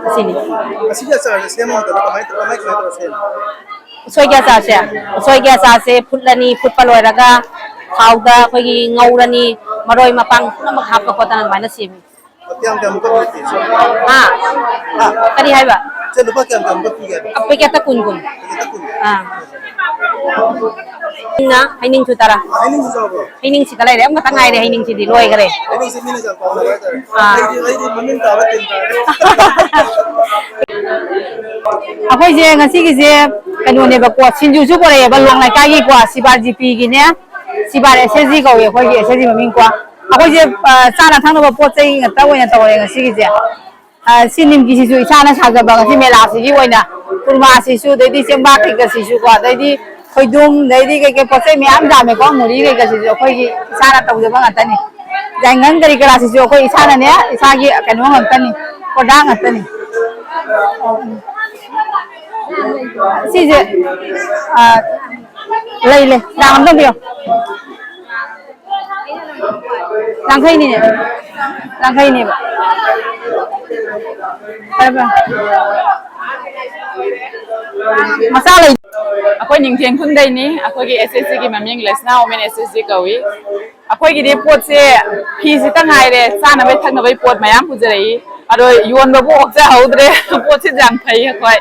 ꯑꯁꯤꯅꯤ꯫ ꯑꯁꯤꯒꯤ ꯑꯆꯥꯔꯁꯦ ꯁꯦꯝꯕ ꯃꯇꯝꯗ ꯀꯃꯥꯏ, ꯀꯃꯥꯏ, ꯀꯃꯥꯏ ꯇꯧꯔ ꯁꯦꯝꯃꯤ? ꯎꯁꯣꯏꯒꯤ ꯑꯆꯥꯔꯁꯦ, ꯎꯁꯣꯏꯒꯤ ꯑꯆꯥꯔꯁꯦ ꯐꯨꯠꯂꯅꯤ, ꯐꯨꯠꯄ ꯂꯣꯏꯔꯒ ꯊꯥꯎꯗ ꯑꯩꯈꯣꯏꯒꯤ ꯉꯧꯔꯅꯤ, ꯃꯔꯣꯏ ꯃꯄꯥꯡ ꯄꯨꯝꯅꯃꯛ ꯍꯥꯞꯄ ꯈꯣꯠꯇꯅ ꯑꯗꯨꯃꯥꯏꯅ ꯁꯦꯝꯃꯤ꯫ ꯀꯌꯥꯝ ꯀꯌꯥꯝ ꯀꯞꯄꯤ? ꯍꯥ? ꯍꯥ? ꯀꯔꯤ ꯍꯥꯏꯕ? ꯁꯦ, ꯂꯨꯄꯥ ꯀꯌꯥꯝ ꯀꯌꯥꯝ ꯀꯞꯄꯤꯒꯦ? ꯄꯦꯀꯦꯠꯇ ꯀꯨꯟ ꯀꯨꯟ꯫ ꯄꯦꯀꯦꯠꯇ ꯀꯨꯟ? ꯑꯥ꯫ ꯏꯟꯅ ꯍꯩꯅꯤꯡꯁꯨ ꯇꯔꯥ꯫ ꯍꯩꯅꯤꯡꯁꯨ ꯆꯥꯎꯕ꯭ꯔꯣ? ꯍꯩꯅꯤꯡꯁꯤꯗ ꯂꯩꯔꯦ, ꯑꯃꯈꯛꯇꯪ ꯉꯥꯏꯔꯦ, ꯍꯩꯅꯤꯡꯁꯤꯗꯤ ꯂꯣꯏꯈꯔꯦ꯫ ꯍꯩꯅꯤꯡꯁꯤ ꯃꯤꯅ ꯌꯥꯝ ꯄꯥꯝꯅꯕ ꯍꯥꯏꯇꯥꯔꯦ꯫ ꯑꯥ꯫ ꯑꯩꯗꯤ, ꯑꯩꯗꯤ ꯃꯃꯤꯡ ꯇꯥꯕ ꯇꯤꯟ ꯇꯥꯔꯦ꯫ ꯑꯩꯈꯣꯏꯁꯦ ꯉꯁꯤꯒꯤꯁꯦ ꯀꯩꯅꯣꯅꯦꯕꯀꯣ, ꯁꯤꯡꯖꯨꯁꯨ ꯄꯨꯔꯛꯑꯦꯕ, ꯂꯣꯡ ꯂꯩꯀꯥꯏꯒꯤꯀꯣ, ꯁꯤꯕꯥꯔ ꯖꯤꯄꯤꯒꯤꯅꯦ, ꯁꯤꯕꯥꯔ ꯑꯦꯁ ꯑꯦꯁ ꯖꯤ ꯀꯧꯋꯦ ꯑꯩꯈꯣꯏꯒꯤ ꯑꯦꯁ ꯑꯦꯁ ꯖꯤ ꯃꯃꯤꯡꯀꯣ꯫ ꯑꯩꯈꯣꯏꯁꯦ, ꯑ, ꯆꯥꯅ ꯊꯛꯅꯕ ꯄꯣꯠ ꯆꯩ ꯉꯥꯛꯇ ꯑꯣꯏꯅ ꯇꯧꯔꯦ ꯉꯁꯤꯒꯤꯁꯦ꯫ ꯑ, ꯁꯤ ꯅꯤꯝꯀꯤꯁꯤꯁꯨ ꯏꯁꯥꯅ ꯁꯥꯖꯕ ꯉꯁꯤ ꯃꯦꯂꯥꯁꯤꯒꯤ ꯑꯣꯏꯅ, ꯀꯨꯔꯃꯥꯁꯤꯁꯨ, ꯑꯗꯩꯗꯤ ꯆꯦꯡꯕꯥꯛ ꯀꯩꯀꯥꯁꯤꯁꯨꯀꯣ, ꯑꯗꯩꯗꯤ ꯈꯣꯏꯗꯨꯝ, ꯑꯗꯩꯗꯤ ꯀꯩꯀꯩ ꯄꯣꯠ ꯆꯩ ꯃꯌꯥꯝ ꯌꯥꯝꯃꯦꯀꯣ, ꯃꯨꯔꯤ ꯀꯩꯀꯥꯁꯤꯁꯨ ꯑꯩꯈꯣꯏꯒꯤ ꯏꯁꯥꯅ ꯇꯧꯖꯕ ꯉꯥꯛꯇꯅꯤ꯫ ꯌꯥꯏꯉꯪ ꯀꯔꯤ ꯀꯔꯥꯁꯤꯁꯨ ꯑꯩꯈꯣꯏ ꯏꯁꯥꯅꯅꯦ, ꯏꯁꯥꯒꯤ ꯀꯩꯅꯣ ꯉꯥꯛꯇꯅꯤ, product ꯉꯥꯛꯇꯅꯤ꯫ ꯁꯤꯁꯦ, ꯑ, ꯂꯩ, ꯂꯩ, ꯆꯥ ꯑꯝꯇ ꯄꯤꯌꯣ꯫ ꯌꯥꯡꯈꯩꯅꯤꯅꯦ꯫ ꯌꯥꯡꯈꯩꯅꯦꯕ꯫ ꯐꯔꯦ, ꯐꯔꯦ꯫ ꯃꯆꯥ ꯂꯩ꯫ ꯑꯩꯈꯣꯏ ꯅꯤꯡꯊꯦꯝ ꯈꯨꯟꯗꯩꯅꯤ꯫ ꯑꯩꯈꯣꯏꯒꯤ ꯑꯦꯁ ꯑꯦꯁ ꯖꯤꯒꯤ ꯃꯃꯤꯡ ꯂꯩꯁꯅꯥ ꯋꯨꯃꯦꯟ ꯑꯦꯁ ꯑꯦꯁ ꯖꯤ ꯀꯧꯏ꯫ ꯑꯩꯈꯣꯏꯒꯤꯗꯤ ꯄꯣꯠꯁꯦ ꯐꯤꯁꯤꯇ ꯉꯥꯏꯔꯦ, ꯆꯥꯅꯕꯩ ꯊꯛꯅꯕꯩ ꯄꯣꯠ ꯃꯌꯥꯝ ꯄꯨꯖꯔꯛꯏ꯫ ꯑꯗꯣ ꯌꯣꯟꯕꯕꯨ ꯑꯣꯛꯆꯍꯧꯗ꯭ꯔꯦ꯫ ꯄꯣꯠꯁꯤꯁꯨ ꯌꯥꯝ ꯐꯩ꯫ ꯑꯩꯈꯣꯏ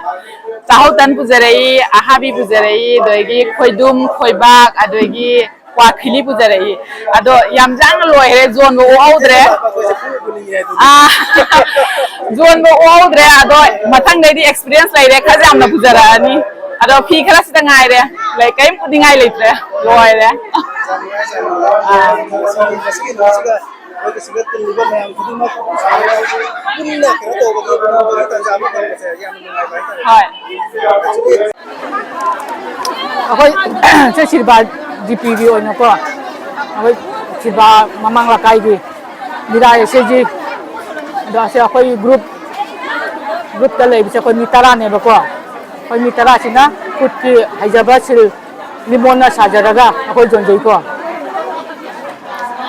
ꯆꯥꯛꯍꯧ ꯇꯟ ꯄꯨꯖꯔꯛꯏ, ꯑꯍꯥꯕꯤ ꯄꯨꯖꯔꯛꯏ, ꯑꯗꯒꯤ ꯈꯣꯏꯗꯨꯝ, ꯈꯣꯏꯕꯥꯛ, ꯑꯗꯒꯤ ꯀ꯭ꯋꯥ ꯊꯤꯂꯤ ꯄꯨꯖꯔꯛꯏ꯫ ꯑꯗꯣ ꯌꯥꯝ ꯌꯥꯡꯅ ꯂꯣꯏꯈ꯭ꯔꯦ, ꯌꯣꯟꯕ ꯑꯣꯛꯍꯧꯗ꯭ꯔꯦ꯫ ꯑꯥ, ꯌꯣꯟꯕ ꯑꯣꯛꯍꯧꯗ꯭ꯔꯦ꯫ ꯑꯗꯣ ꯃꯊꯪꯗꯩꯗꯤ ꯑꯦꯛꯁꯄꯤꯔꯤꯌꯦꯟꯁ ꯂꯩꯔꯦ, ꯈꯔ ꯌꯥꯝꯅ ꯄꯨꯖꯔꯛꯑꯅꯤ꯫ ꯑꯗꯣ ꯐꯤ ꯈꯔ ꯁꯤꯗ ꯉꯥꯏꯔꯦ, ꯂꯩ, ꯀꯔꯤꯝ ꯄꯨꯅꯤꯡꯉꯥꯏ ꯂꯩꯇ꯭ꯔꯦ, ꯂꯣꯏꯔꯦ꯫ ꯑꯥ꯫ ꯑꯩꯈꯣꯏꯒꯤ ꯁꯤꯗ ꯇꯤꯜꯂꯤꯕ ꯃꯌꯥꯝ ꯈꯨꯗꯤꯡꯃꯛ ꯄꯨꯟꯅ ꯀꯩꯅꯣ ꯇꯧꯕꯒꯤ, ꯎꯅꯕꯒꯤ ꯇꯥꯟꯖꯥ ꯑꯃ ꯐꯪꯕꯁꯦ ꯌꯥꯝꯅ ꯅꯨꯡꯉꯥꯏꯕ ꯍꯥꯏꯇꯥꯔꯦ꯫ ꯍꯣꯏ꯫ ꯑꯩꯈꯣꯏ ꯁꯤ ꯁꯤꯜꯚꯔ ꯖꯤꯄꯤꯒꯤ ꯑꯣꯏꯅꯀꯣ, ꯑꯩꯈꯣꯏ ꯁꯤꯜꯚꯔ ꯃꯃꯥꯡ ꯂꯩꯀꯥꯏꯒꯤ ꯃꯤꯔꯥ ꯑꯦꯁ ꯑꯦꯁ ꯖꯤ ꯑꯁꯦ ꯑꯩꯈꯣꯏ ꯒ꯭ꯔꯨꯞ, ꯒ꯭ꯔꯨꯞꯇ ꯂꯩꯕꯁꯦ ꯑꯩꯈꯣꯏ ꯃꯤ ꯇꯔꯥꯅꯦꯕꯀꯣ꯫ ꯑꯩꯈꯣꯏ ꯃꯤ ꯇꯔꯥꯁꯤꯅ ꯈꯨꯠꯀꯤ ꯍꯩꯖꯕ ꯁꯤꯜ ꯂꯤꯃꯣꯟꯅ ꯁꯥꯖꯔꯒ ꯑꯩꯈꯣꯏ ꯌꯣꯟꯖꯩꯀꯣ꯫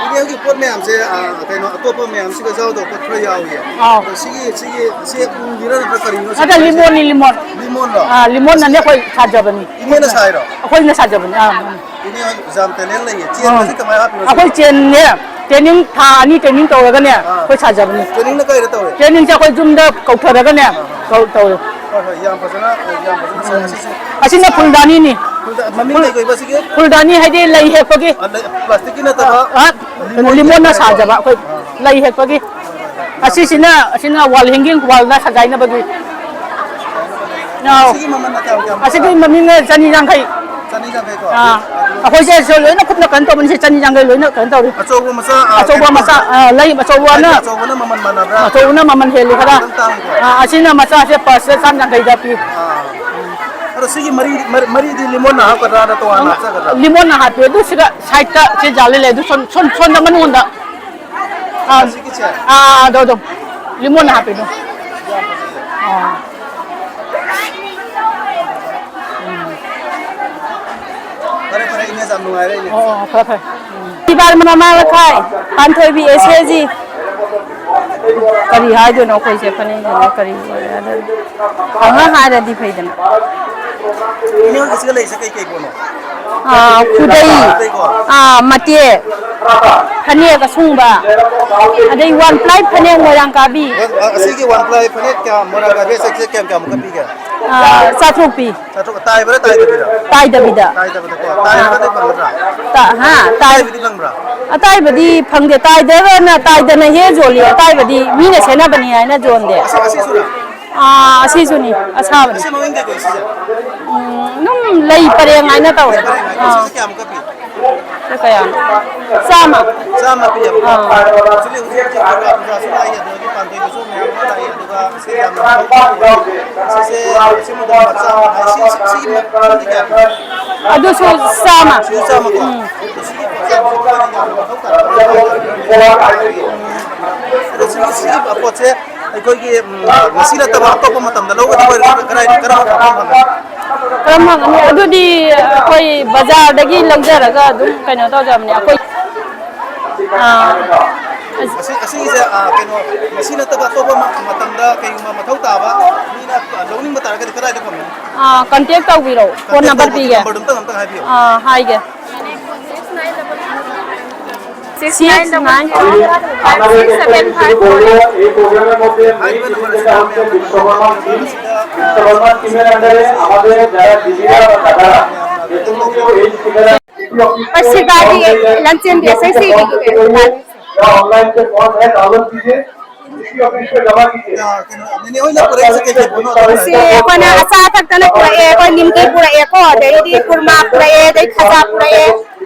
ꯏꯅꯦ ꯍꯣꯏꯒꯤ ꯄꯣꯠ ꯃꯌꯥꯝꯁꯦ, ꯑ, ꯀꯩꯅꯣ, ꯑꯇꯣꯞꯄ ꯃꯌꯥꯝꯁꯤꯒ ꯌꯥꯎꯗꯕ ꯄꯣꯠ ꯈꯔ ꯌꯥꯎꯏꯌꯦ꯫ ꯑꯥꯎ꯫ ꯑꯗꯣ ꯁꯤꯒꯤ, ꯁꯤꯒꯤ, ꯁꯤ ꯎꯒꯤꯔ ꯅꯠꯇ꯭ꯔꯒ ꯀꯔꯤꯅꯣ ꯁꯤ? ꯅꯠꯇꯦ, ꯂꯤꯃꯣꯟꯅꯤ, ꯂꯤꯃꯣꯟ꯫ ꯂꯤꯃꯣꯟꯂꯣ? ꯑꯥ, ꯂꯤꯃꯣꯟꯅꯅꯦ ꯑꯩꯈꯣꯏ ꯁꯥꯖꯕꯅꯤ꯫ ꯏꯅꯦꯅ ꯁꯥꯏꯔꯣ? ꯑꯩꯈꯣꯏꯅ ꯁꯥꯖꯕꯅꯤ꯫ ꯑꯥ, ꯎꯝ꯫ ꯏꯅꯦ ꯍꯣꯏ ꯌꯥꯝ talent ꯂꯩꯌꯦ꯫ ꯑꯥ꯫ ꯆꯦꯟꯕꯁꯤ ꯀꯃꯥꯏꯅ ꯍꯥꯞꯄꯤꯅꯣ ꯑꯩꯈꯣꯏ ꯁꯤꯕꯣ? ꯆꯦꯟꯅꯦ, training ꯊꯥ ꯑꯅꯤ training ꯇꯧꯔꯒꯅꯦ, ꯑꯥ꯫ ꯑꯩꯈꯣꯏ ꯁꯥꯖꯕꯅꯤ꯫ Trainingꯅ ꯀꯥꯏꯗ ꯇꯧꯋꯦ? Trainingꯁꯦ ꯑꯩꯈꯣꯏ ꯌꯨꯝꯗ ꯀꯧꯊꯔꯒꯅꯦ, ꯑꯥ꯫ ꯇꯧ-, ꯇꯧꯋꯦ꯫ ꯍꯣꯏ, ꯍꯣꯏ, ꯌꯥꯝ ꯐꯖꯅ, ꯌꯥꯝ ꯐꯖꯅ ꯁꯥꯏ꯫ ꯎꯝ꯫ ꯑꯁꯤꯁꯨ ꯑꯁꯤꯅ ꯐꯨꯜꯗꯥꯅꯤꯅꯤ꯫ ꯐꯨꯜꯗꯥ-, ꯃꯃꯤꯡ ꯐꯨꯜ-, ꯀꯩ ꯀꯧꯕ ꯁꯤꯒꯤ? ꯐꯨꯜꯗꯥꯅꯤ ꯍꯥꯏꯗꯤ ꯂꯩ ꯍꯦꯛꯄꯒꯤ꯫ ꯑ, ꯂꯩ, plasticꯀꯤ ꯅꯠꯇꯕ ꯑ, ꯑ, ꯂꯤꯃꯣꯟꯒꯤ ꯂꯤꯃꯣꯟꯅ ꯍꯥꯏꯇꯥꯔꯦꯀꯣ꯫ ꯁꯥꯖꯕ ꯑꯩꯈꯣꯏ ꯑꯥ꯫ ꯂꯩ ꯍꯦꯛꯄꯒꯤ꯫ ꯌꯥꯝ ꯐꯖꯩ꯫ ꯑꯁꯤꯁꯤꯅ, ꯑꯁꯤꯅ wall hanging, wallꯗ ꯁꯖꯥꯏꯅꯕꯒꯤ꯫ ꯑꯥꯎ꯫ ꯁꯤꯒꯤ ꯃꯃꯜꯅ ꯀꯌꯥꯝ, ꯀꯌꯥꯝ ꯑꯁꯤꯒꯤ ꯇꯥꯔꯦ? ꯃꯃꯤꯡꯅ ꯆꯅꯤ ꯌꯥꯡꯈꯩ꯫ ꯆꯅꯤ ꯌꯥꯡꯈꯩꯀꯣ? ꯑꯥ꯫ ꯑꯗꯨ ꯑꯩꯈꯣꯏꯁꯦ ꯁꯤ ꯂꯣꯏꯅ ꯈꯨꯠꯅ ꯀꯩꯅꯣ ꯇꯧꯕꯅꯤ, ꯁꯤ ꯆꯅꯤ ꯌꯥꯡꯈꯩ ꯂꯣꯏꯅ ꯀꯩꯅꯣ ꯇꯧꯔꯤ꯫ ꯑꯆꯧꯕ ꯃꯆꯥ, ꯑꯥ, ꯑꯆꯧꯕ ꯀꯩꯅꯣ ꯃꯆꯥ, ꯑꯥ, ꯂꯩ ꯑꯆꯧꯕꯅ ꯍꯥꯏꯗꯤ ꯑꯆꯧꯕꯅ ꯃꯃꯜ ꯃꯥꯟꯅꯕ꯭ꯔꯥ? ꯑꯆꯧꯕꯅ ꯃꯃꯜ ꯍꯦꯜꯂꯤ ꯈꯔ꯫ ꯈꯤꯇꯪ ꯇꯥꯡꯉꯤꯀꯣ? ꯑꯥ, ꯑꯁꯤꯅ ꯃꯆꯥꯁꯦ purseꯁꯦ ꯆꯥꯝ ꯌꯥꯡꯈꯩꯗ ꯄꯤ꯫ ꯑꯥ꯫ ꯑꯗꯣ ꯁꯤꯒꯤ ꯃꯔꯤ, ꯃꯔꯤ, ꯃꯔꯤꯗꯤ ꯂꯤꯃꯣꯟꯅ ꯍꯥꯞꯀꯗ꯭ꯔꯥ ꯅꯠꯇ꯭ꯔꯒ ꯇꯣꯉꯥꯟꯅ ꯍꯥꯞꯆꯒꯗ꯭ꯔꯥ? ꯂꯤꯃꯣꯟꯅ ꯍꯥꯞꯄꯤ꯫ ꯑꯗꯨ ꯁꯤꯗ sideꯇ ꯁꯤ ꯖꯥꯂꯤ ꯂꯩ꯫ ꯑꯗꯨ ꯁꯣꯝ, ꯁꯣꯝ, ꯁꯣꯝꯗ ꯃꯅꯨꯡꯗ꯫ ꯑꯥ, ꯑꯁꯤꯒꯤꯁꯦ? ꯑꯥ, ꯑꯗꯣ, ꯑꯗꯣ꯫ ꯂꯤꯃꯣꯟꯅ ꯍꯥꯞꯄꯤꯗꯣ꯫ ꯌꯥꯝ ꯐꯖꯩꯌꯦ꯫ ꯑꯥ꯫ ꯐꯔꯦ, ꯐꯔꯦ, ꯏꯅꯦ, ꯌꯥꯝ ꯅꯨꯡꯉꯥꯏꯔꯦ, ꯏꯅꯦ꯫ ꯑꯣ, ꯑꯣ, ꯐꯔꯦ, ꯐꯔꯦ꯫ ꯎꯝ꯫ ꯏꯕꯥꯜ ꯃꯅꯥ ꯃꯈꯥꯏ, ꯄꯥꯟꯊꯣꯏꯕꯤ S K G꯫ ꯀꯔꯤ ꯍꯥꯏꯗꯣꯏꯅꯣ ꯑꯩꯈꯣꯏꯁꯦ, ꯐꯅꯦꯛꯁꯤꯅ ꯀꯔꯤ ꯑꯣꯏꯔꯦ? ꯑꯗꯨ ꯈꯪꯉ ꯍꯥꯏꯔꯗꯤ ꯐꯩꯗꯅ꯫ ꯏꯅꯦ, ꯑꯁꯤꯗ ꯂꯩꯔꯤꯁꯦ ꯀꯩ ꯀꯩ ꯄꯣꯠꯅꯣ? ꯑꯥ, ꯈꯨꯗꯩ, ꯈꯨꯗꯩꯀꯣ? ꯑꯥ, ꯃꯇꯦꯛ, ꯐꯅꯦꯛ ꯑꯁꯨꯡꯕ, ꯑꯗꯩ one ply ꯐꯅꯦꯛ ꯃꯣꯏꯔꯥꯡ ꯀꯥꯕꯤ꯫ ꯑ-, ꯑꯁꯤꯒꯤ one ply ꯐꯅꯦꯛ ꯀꯌꯥ, ꯃꯣꯏꯔꯥꯡ ꯀꯥꯕꯤ ꯁꯦꯠꯁꯦ ꯀꯌꯥꯝ, ꯀꯌꯥꯃꯨꯛꯀ ꯄꯤꯒꯦ? ꯑꯥ, ꯆꯥꯇ꯭ꯔꯨꯛ ꯄꯤ꯫ ꯆꯥꯇ꯭ꯔꯨꯛ, ꯇꯥꯏꯕꯔꯥ ꯇꯥꯏꯗꯕꯤꯔꯥ? ꯇꯥꯏꯗꯕꯤꯗ꯫ ꯇꯥꯏꯗꯕꯗꯀꯣ꯫ ꯇꯥꯏꯔꯒꯗꯤ ꯐꯪꯒꯗ꯭ꯔꯥ? ꯇꯥ-, ꯍꯥ? ꯇꯥꯏ-, ꯑꯇꯥꯏꯕꯗꯤ ꯐꯪꯕ꯭ꯔꯥ? ꯑꯇꯥꯏꯕꯗꯤ ꯐꯪꯗꯦ꯫ ꯇꯥꯏꯗꯔꯅ ꯇꯥꯏꯗꯅ ꯍꯦꯛ ꯌꯣꯜꯂꯤ꯫ ꯑꯇꯥꯏꯕꯗꯤ ꯃꯤꯅ ꯁꯦꯠꯅꯕꯅꯤ ꯍꯥꯏꯅ ꯌꯣꯟꯗꯦ꯫ ꯑꯁꯤ, ꯑꯁꯤꯁꯨꯔꯥ? ꯑꯥ, ꯑꯁꯤꯁꯨꯅꯤ꯫ ꯑꯁꯥꯕꯅꯤ꯫ ꯑꯁꯤ ꯃꯃꯤꯡ ꯀꯩ ꯀꯧꯏ ꯁꯤꯁꯦ? ꯎꯝ, ꯑꯗꯨꯝ ꯂꯩ ꯄꯔꯦꯡ ꯍꯥꯏꯅ ꯇꯧꯔꯦ꯫ ꯂꯩ ꯄꯔꯦꯡ ꯍꯥꯏꯅ꯫ ꯑꯥ꯫ ꯁꯤꯁꯦ ꯀꯌꯥꯃꯨꯛꯀ ꯄꯤ? ꯁꯤ ꯀꯌꯥꯅꯣ? ꯆꯥꯝꯃ꯫ ꯆꯥꯝꯃ ꯄꯤꯌꯦꯕꯀꯣ꯫ ꯑꯥ꯫ Actually, ꯍꯧꯖꯤꯛ ꯍꯧꯖꯤꯛ ꯗꯨꯔꯒꯥ ꯄꯨꯖꯥꯁꯨ ꯂꯥꯛꯏ, ꯑꯗꯨꯗꯒꯤ ꯄꯥꯟꯊꯣꯏꯕꯤꯁꯨ ꯃꯌꯥꯝ ꯑꯃ ꯂꯥꯛꯏ, ꯑꯗꯨꯒ ꯁꯤ ꯌꯥꯝꯅ ꯍꯣꯡꯕ ꯄꯣꯠ꯫ ꯁꯤꯁꯦ, ꯁꯤ ꯃꯇꯝ ꯃꯆꯥ ꯑꯃ ꯍꯥꯏ, ꯁꯤ, ꯁꯤ, ꯁꯤꯒꯤ ꯃ-, ꯁꯤꯗꯤ ꯀꯌꯥ ꯄꯤ? ꯑꯗꯨꯁꯨ ꯆꯥꯝꯃ꯫ ꯁꯤꯁꯨ ꯆꯥꯝꯃꯀꯣ? ꯎꯝ꯫ ꯑꯗꯣ ꯁꯤꯒꯤ ꯄꯣꯠꯁꯦ ꯌꯥꯝ ꯃꯊꯧ ꯇꯥꯏ꯫ ꯑꯗꯣ ꯁꯤꯒꯤ, ꯁꯤꯒꯤ ꯄꯣꯠꯁꯦ ꯑꯩꯈꯣꯏꯒꯤ, ꯎꯝ, ꯉꯁꯤ ꯅꯠꯇꯕ ꯑꯇꯣꯞꯄ ꯃꯇꯝꯗ ꯂꯧꯒꯗꯕ ꯑꯣꯏꯔꯒꯅ ꯀꯗꯥꯏꯗ, ꯀꯔꯝꯕ ꯃꯐꯝ ꯐꯪꯒꯅꯤ? ꯀꯔꯝꯕ ꯐꯪꯒꯅꯤ? ꯑꯗꯨꯗꯤ ꯑꯩꯈꯣꯏ ꯕꯖꯥꯔꯗꯒꯤ ꯂꯧꯖꯔꯒ ꯑꯗꯨꯝ ꯀꯩꯅꯣ ꯇꯧꯖꯕꯅꯦ ꯑꯩꯈꯣꯏ꯫ ꯑꯥ, ꯑꯁ- ꯑꯁꯤ, ꯑꯁꯤꯒꯤꯁꯦ, ꯑꯥ, ꯀꯩꯅꯣ, ꯉꯁꯤ ꯅꯠꯇꯕ ꯑꯇꯣꯞꯄ ꯃ-, ꯃꯇꯝꯗ ꯀꯩꯒꯨꯝꯕ ꯃꯊꯧ ꯇꯥꯕ ꯃꯤꯅ ꯂꯧꯅꯤꯡꯕ ꯇꯥꯔꯒꯗꯤ ꯀꯗꯥꯏꯗ ꯐꯪꯒꯅꯤ? ꯑꯥ, contact ꯇꯧꯕꯤꯔꯛꯑꯣ, phone contact number ꯇꯧꯕꯒꯤ ꯄꯤꯒꯦ꯫ Number ꯗꯣ ꯑꯝꯇ, ꯑꯝꯇ ꯍꯥꯏꯕꯤꯌꯨ꯫ ꯑꯥ, ꯍꯥꯏꯒꯦ꯫ Six nine double five six seven five four eight. ꯄꯁꯤꯕꯥꯒꯤ ꯂꯟꯆꯦꯟꯕꯤ ꯑꯁꯩꯁꯤꯒꯤ ꯗꯨꯀꯥꯟ꯫ ꯀꯩꯅꯣ, ꯅꯦꯅꯦ ꯍꯣꯏꯅ ꯄꯨꯔꯛꯏꯁꯦ ꯀꯩ ꯀꯩ ꯄꯣꯠꯅꯣ? ꯁꯤ ꯑꯩꯈꯣꯏꯅ ꯑꯆꯥ ꯑꯊꯛꯇꯅ ꯄꯨꯔꯛꯑꯦ, ꯑꯩꯈꯣꯏ ꯅꯤꯝꯀꯤ ꯄꯨꯔꯛꯑꯦꯀꯣ, ꯑꯗꯩꯗꯤ ꯀꯨꯔꯃꯥ ꯄꯨꯔꯛꯑꯦ, ꯑꯗꯩ ꯈꯖꯥ ꯄꯨꯔꯛꯑꯦ꯫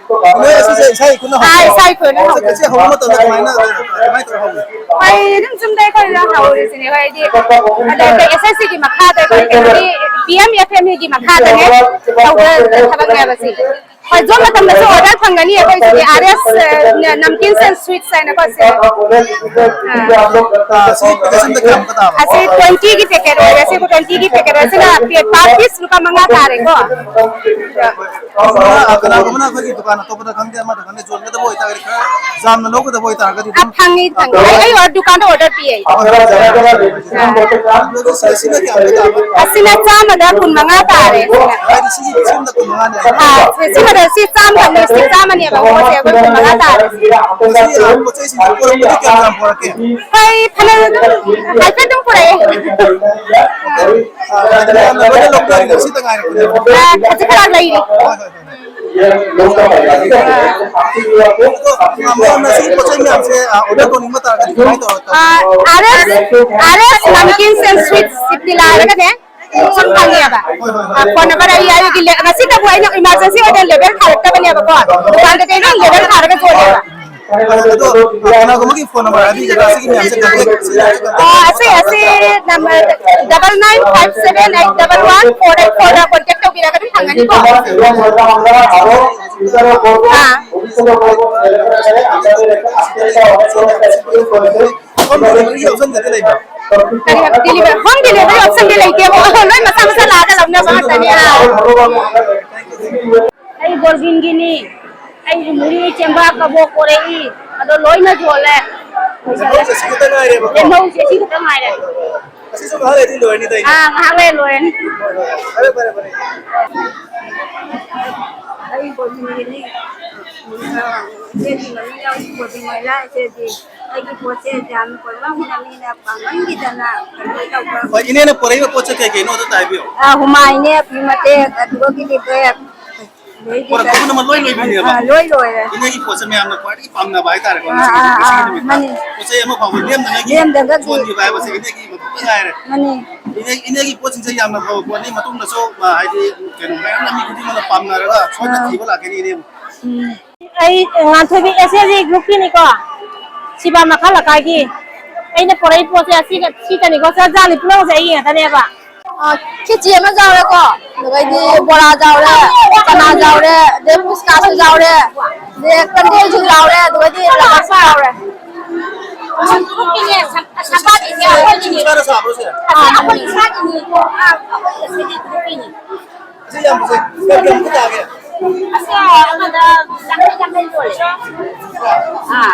ꯅꯣꯏ ꯑꯁꯤꯁꯦ ꯏꯁꯥꯒꯤ ꯈꯨꯠꯅ ꯍꯧꯕ꯭ꯔꯣ? ꯑꯥ, ꯏꯁꯥꯒꯤ ꯈꯨꯠꯅ ꯍꯧꯕ꯫ ꯁꯤ ꯍꯧꯕ ꯃꯇꯝꯗ ꯀꯃꯥꯏꯅ, ꯀꯃꯥꯏꯅ ꯇꯧꯔ ꯍꯧꯏ? ꯑꯩ ꯑꯗꯨꯝ ꯆꯨꯝꯗ ꯑꯩꯈꯣꯏꯅ ꯍꯧꯔꯤꯁꯤꯅꯦ, ꯍꯥꯏꯗꯤ ꯑꯗ ꯑꯩꯈꯣꯏ ꯑꯦꯁ ꯑꯦꯁ ꯁꯤꯒꯤ ꯃꯈꯥꯗ ꯑꯩꯈꯣꯏ ꯀꯩꯅꯣꯒꯤ ꯄꯤ ꯑꯦꯝ ꯑꯦꯐ ꯑꯦꯝ ꯏꯒꯤ ꯃꯈꯥꯗꯅꯦ ꯇꯧꯕ ꯊꯕꯛꯅꯦꯕ ꯁꯤ꯫ ꯍꯣꯏ, ꯖꯣꯕ ꯃꯇꯝꯗꯁꯨ ꯑꯣꯔꯗꯔ ꯐꯪꯒꯅꯤ ꯑꯩꯈꯣꯏ ꯁꯤꯒꯤ ꯑꯥꯔ ꯑꯦꯁ ꯅꯝꯀꯤꯟꯁ ꯑꯦꯟ ꯁ꯭ꯋꯤꯠꯁ ꯍꯥꯏꯅꯀꯣ ꯁꯤ꯫ ꯑꯥ, ꯁꯤ ꯄꯦꯀꯦꯠ ꯑꯝꯗ ꯀꯌꯥꯃꯨꯛꯀ ꯇꯥꯕ? ꯑꯁꯤ ꯇ꯭ꯋꯦꯟꯇꯤꯒꯤ ꯄꯦꯀꯦꯠ ꯑꯣꯏꯔꯦ, ꯁꯤ ꯇ꯭ꯋꯦꯟꯇꯤꯒꯤ ꯄꯦꯀꯦꯠ ꯑꯣꯏꯔꯦ, ꯁꯤ ꯄꯥꯔ ꯄꯤꯁ ꯂꯨꯄꯥ ꯃꯉꯥ ꯇꯥꯔꯦꯀꯣ꯫ ꯑꯗꯨꯅ, ꯑ, ꯀꯅꯥꯒꯨꯝꯕꯅ ꯑꯩꯈꯣꯏꯒꯤ ꯗꯨꯀꯥꯟ ꯑꯇꯣꯞꯄꯗ ꯈꯪꯗꯦ, ꯑꯃꯗ ꯈꯪꯗꯦ, ꯌꯣꯟꯒꯗꯕ ꯑꯣꯏꯇꯥꯔꯒꯗꯤ ꯈꯔ ꯌꯥꯝꯅ ꯂꯧꯒꯗꯕ ꯑꯣꯏꯇꯥꯔꯒꯗꯤ ꯑ, ꯑꯗꯨꯝ, ꯐꯪꯉꯤ, ꯑ, ꯐꯪꯉꯤ꯫ ꯑꯩ, ꯑꯩ ꯑꯣꯔ-, ꯗꯨꯀꯥꯟꯗ ꯑꯣꯔꯗꯔ ꯄꯤ ꯑꯩ꯫ ꯑ, ꯑꯗꯨ ꯁꯤ-, ꯁꯤꯅ ꯀꯌꯥꯃꯨꯛꯀ ꯇꯥꯕ? ꯑꯁꯤꯅ ꯆꯥꯝꯃꯗ ꯀꯨꯟ ꯃꯉꯥ ꯇꯥꯔꯦ, ꯁꯤꯅ꯫ ꯍꯥꯏꯗꯤ ꯁꯤ, ꯁꯤ ꯑꯃꯗ ꯀꯨꯟ ꯃꯉꯥꯅꯦ꯫ ꯑ, ꯁꯤ-, ꯁꯤꯃꯗ ꯁꯤ ꯆꯥꯝꯃꯈꯛꯅꯦ, ꯁꯤ ꯆꯥꯝꯃꯅꯦꯕ, ꯄꯣꯠꯁꯦ ꯑꯩꯈꯣꯏ ꯀꯨꯟ ꯃꯉꯥ ꯇꯥꯔꯦ꯫ ꯁꯤ, ꯑ, ꯄꯣꯠ ꯆꯩꯁꯤꯡꯁꯦ ꯄꯨꯔꯛꯄꯗꯤ ꯀꯌꯥꯝ ꯌꯥꯝ ꯄꯨꯔꯛꯀꯦ? ꯑꯩꯈꯣꯏ ꯐꯅ ꯑꯗꯨꯝ ꯍꯥꯏꯐꯦꯠ ꯑꯗꯨꯝ ꯄꯨꯔꯛꯑꯦ꯫ ꯑ, ꯍꯥꯏꯗꯤ ꯃꯌꯥꯝꯅ ꯂꯣꯏꯅ ꯂꯧꯅꯔꯤꯕ ꯁꯤꯇ ꯉꯥꯏꯔꯛꯄꯅꯦꯕ꯫ ꯑ, ꯈꯖꯤꯛ ꯈꯔ ꯂꯩꯔꯤ꯫ ꯍꯣꯏ, ꯍꯣꯏ, ꯍꯣꯏ꯫ ꯑꯗꯣ, ꯃꯌꯥꯝꯅ ꯁꯤꯒꯤ ꯄꯣꯠ ꯆꯩ ꯃꯌꯥꯝꯁꯦ, ꯑ, ꯑꯣꯔꯗꯔ ꯇꯧꯅꯤꯡꯕ ꯇꯥꯔꯒꯗꯤ ꯀꯃꯥꯏꯅ ꯇꯧꯔ ꯇꯧ-, ꯑ, ꯑꯥꯔ ꯑꯦꯁ, ꯑꯥꯔ ꯑꯦꯁ ꯅꯝꯀꯤꯟꯁ ꯑꯦꯟ ꯁ꯭ꯋꯤꯠꯁ ꯁꯤꯠꯇꯤ ꯂꯥꯛꯑꯒꯅꯦ, ꯁꯨꯝ ꯐꯪꯉꯦꯕ꯫ ꯍꯣꯏ, ꯍꯣꯏ, ꯑ, ꯍꯣꯏ꯫ ꯐꯣꯟ ꯅꯝꯕꯔ ꯑꯩ ꯍꯥꯏꯔꯒꯦ, ꯉꯁꯤꯗꯕꯨ ꯑꯩꯅ ꯏꯃꯥꯔꯖꯦꯟꯁꯤ ꯑꯣꯏꯅ ꯂꯦꯕꯦꯜ ꯊꯥꯔꯛꯇꯕꯅꯦꯕꯀꯣ, ꯗꯨꯀꯥꯟꯗꯗꯤ ꯑꯩ ꯂꯣꯏ ꯂꯦꯕꯦꯜ ꯊꯥꯔꯒ ꯌꯣꯜꯂꯦꯕ꯫ ꯑꯗꯣ, ꯑ, ꯀꯅꯥꯒꯨꯝꯕꯒꯤ ꯐꯣꯟ ꯅꯝꯕꯔ ꯍꯥꯏꯕꯤꯒꯗ꯭ꯔꯥ? ꯁꯤꯒꯤ ꯃꯌꯥꯝꯁꯦ ꯀꯟꯇꯦꯛ, ꯁꯤ ꯃꯌꯥꯝꯁꯦ ꯀꯟꯇꯦꯛ ꯑ, ꯑꯁꯤ, ꯑꯁꯤ number double nine five seven eight double one four eight four ꯗ ꯀꯣꯟꯇꯦꯛ ꯇꯧꯕꯤꯔꯒ ꯑꯗꯨꯝ ꯐꯪꯒꯅꯤꯀꯣ꯫ ꯑꯥ꯫ ꯍꯣꯝ ꯗꯤꯂꯤꯚꯔꯤ ꯑꯣꯞꯁꯟꯒꯗꯤ ꯂꯩꯕ꯭ꯔꯣ? ꯀꯔꯤ ꯍꯥꯏꯕ? ꯗꯤꯂꯤꯚꯔ-, ꯍꯣꯝ ꯗꯤꯂꯤꯚꯔꯤ ꯑꯣꯞꯁꯟꯗꯤ ꯂꯩꯇꯦꯕꯣ꯫ ꯂꯣꯏ ꯃꯁꯥ ꯃꯁꯥ ꯂꯥꯛꯑꯒ ꯂꯧꯅꯕ ꯉꯥꯛꯇꯅꯤ꯫ ꯑꯥ꯫ ꯑꯩ ꯕꯣꯔꯒꯤꯟꯒꯤꯅꯤ꯫ ꯑꯩꯒꯤ ꯃꯨꯔꯤ, ꯆꯦꯡꯕꯥ, ꯀꯕꯣꯛ ꯄꯣꯔꯛꯏ꯫ ꯑꯗꯣ ꯂꯣꯏꯅ ꯌꯣꯜꯂꯦ꯫ ꯂꯣꯏꯁꯜꯂꯦ꯫ ꯂꯧꯁꯦ ꯁꯤ ꯈꯛꯇ ꯉꯥꯏꯔꯦꯕꯀꯣ? ꯂꯦꯝꯍꯧꯁꯦ ꯁꯤ ꯈꯛꯇ ꯉꯥꯏꯔꯦ꯫ ꯑꯁꯤꯁꯨ ꯉꯥꯏꯍꯥꯛ ꯂꯩꯔꯗꯤ ꯂꯣꯏꯔꯅꯤꯗ, ꯏꯅꯦ꯫ ꯑꯥ, ꯉꯥꯏꯍꯥꯛ ꯂꯩꯔ ꯂꯣꯏꯔꯅꯤ꯫ ꯍꯣꯏ, ꯍꯣꯏ, ꯍꯣꯏ꯫ ꯐꯔꯦ, ꯐꯔꯦ, ꯐꯔꯦ꯫ ꯑꯩ ꯕꯣꯔꯒꯤꯟꯒꯤꯅꯤ꯫ ꯏꯆꯦꯒꯤ ꯃꯃꯤꯡ ꯌꯥꯎꯏ, ꯕꯣꯔꯒꯤꯟ ꯃꯩꯂꯥ ꯏꯆꯦꯗꯤ꯫ ꯑꯩꯒꯤ ꯄꯣꯠꯁꯦ ꯌꯥꯝ ꯄꯣꯠꯂꯝꯒꯤꯅ ꯃꯤꯅ ꯄꯥꯝꯃꯟꯈꯤꯗꯅ ꯀꯩꯅꯣ ꯇꯧꯕ꯫ ꯍꯣꯏ, ꯏꯅꯦꯅ ꯄꯣꯔꯛꯏꯕ ꯄꯣꯠꯁꯦ ꯀꯩ ꯀꯩꯅꯣ ꯑꯗꯨ ꯇꯥꯏꯕꯤꯌꯨ꯫ ꯑꯥ, ꯍꯨꯃꯥꯏꯅꯦ, ꯐꯤ ꯃꯇꯦꯛ, ꯑꯗꯨꯒ ꯀꯤꯂꯤ ꯕꯦꯛ, ꯑꯗꯩꯗꯤ ꯄꯣꯔꯛꯄ ꯄꯨꯝꯅꯃꯛ ꯂꯣꯏ ꯂꯣꯏꯕꯤꯅꯦꯕ꯫ ꯑꯥ, ꯂꯣꯏ ꯂꯣꯏꯔꯦ꯫ ꯏꯅꯦꯒꯤ ꯄꯣꯠꯁꯦ ꯃꯌꯥꯝꯅ ꯈ꯭ꯋꯥꯏꯗꯒꯤ ꯄꯥꯝꯅꯕ ꯍꯥꯏꯇꯥꯔꯦꯀꯣ, ꯑꯥ, ꯉꯁꯤꯒꯤ, ꯑꯥ, ꯉꯁꯤꯒꯤ ꯑꯥ, ꯅꯨꯃꯤꯠꯇ꯫ ꯃꯥꯅꯤ꯫ ꯄꯣꯠ ꯆꯩ ꯑꯃ ꯐꯥꯎꯕ ꯂꯦꯝꯗꯉꯩꯒꯤ ꯂꯦꯝꯗꯉꯩꯒꯤ ꯌꯣꯟꯈꯤꯕ ꯍꯥꯏꯕꯁꯦ ꯏꯅꯦꯒꯤ ꯃꯇꯨꯡꯗ ꯉꯥꯏꯔꯦ꯫ ꯃꯥꯅꯤ꯫ ꯏꯅꯦ, ꯏꯅꯦꯒꯤ ꯄꯣꯠꯁꯤꯡꯁꯦ ꯌꯥꯝꯅ ꯐꯕ ꯄꯣꯠꯅꯤ꯫ ꯃꯇꯨꯡꯗꯁꯨ, ꯑ, ꯍꯥꯏꯗꯤ ꯀꯩꯅꯣ ꯃꯌꯥꯝꯅ ꯃꯤ ꯈꯨꯗꯤꯡꯃꯛꯅ ꯄꯥꯝꯅꯔꯒ ꯁꯣꯏꯗꯅ ꯑꯥ꯫ ꯊꯤꯕ ꯂꯥꯛꯀꯅꯤ ꯏꯅꯦꯕꯨ꯫ ꯎꯝ꯫ ꯑꯩ ꯉꯥꯟꯊꯣꯏꯕꯤ ꯑꯦꯁ ꯑꯦꯁ ꯖꯤ ꯒ꯭ꯔꯨꯞꯀꯤꯅꯤꯀꯣ, ꯁꯤꯕꯥ ꯃꯈꯥ ꯂꯩꯀꯥꯏꯒꯤ꯫ ꯑꯩꯅ ꯄꯣꯔꯛꯏ ꯄꯣꯠꯁꯦ ꯑꯁꯤꯒ, ꯁꯤꯇꯅꯤꯀꯣ, ꯆꯥ ꯖꯥꯂꯤ ꯄꯨꯝꯅꯃꯛꯁꯦ ꯑꯩꯒꯤ ꯉꯥꯛꯇꯅꯦꯕ꯫ ꯑ, ꯈꯦꯆꯤ ꯑꯃ ꯌꯥꯎꯔꯦꯀꯣ, ꯑꯗꯨꯗꯩꯗꯤ ꯕꯣꯔꯥ ꯌꯥꯎꯔꯦ, ꯆꯅꯥ ꯌꯥꯎꯔꯦ, ꯑꯗꯩ ꯐꯨꯁꯀꯥꯁꯨ ꯌꯥꯎꯔꯦ, ꯑꯗꯩ ꯀꯟꯗꯦꯜꯁꯨ ꯌꯥꯎꯔꯦ, ꯑꯗꯨꯗꯩꯗꯤ ꯂꯐꯨꯁꯨ ꯌꯥꯎꯔꯦ꯫ ꯁꯝꯄꯥꯕꯤꯁꯦ ꯑꯩꯈꯣꯏꯒꯤꯅꯤ꯫ ꯑꯥ, ꯑꯩꯈꯣꯏ ꯏꯁꯥꯒꯤꯅꯤ꯫ ꯑꯥ, ꯑꯩꯈꯣꯏ ꯏꯁꯥꯒꯤ ꯒ꯭ꯔꯨꯞꯀꯤꯅꯤ꯫ ꯑꯁꯤ ꯌꯥꯝꯕꯁꯦ ꯀꯌꯥ ꯀꯌꯥꯃꯨꯛꯀ ꯇꯥꯒꯦ? ꯑꯁꯤ ꯑꯃꯗ ꯌꯥꯡꯈꯩ ꯌꯥꯡꯈꯩ ꯌꯣꯜꯂꯦ꯫ ꯑꯥ꯫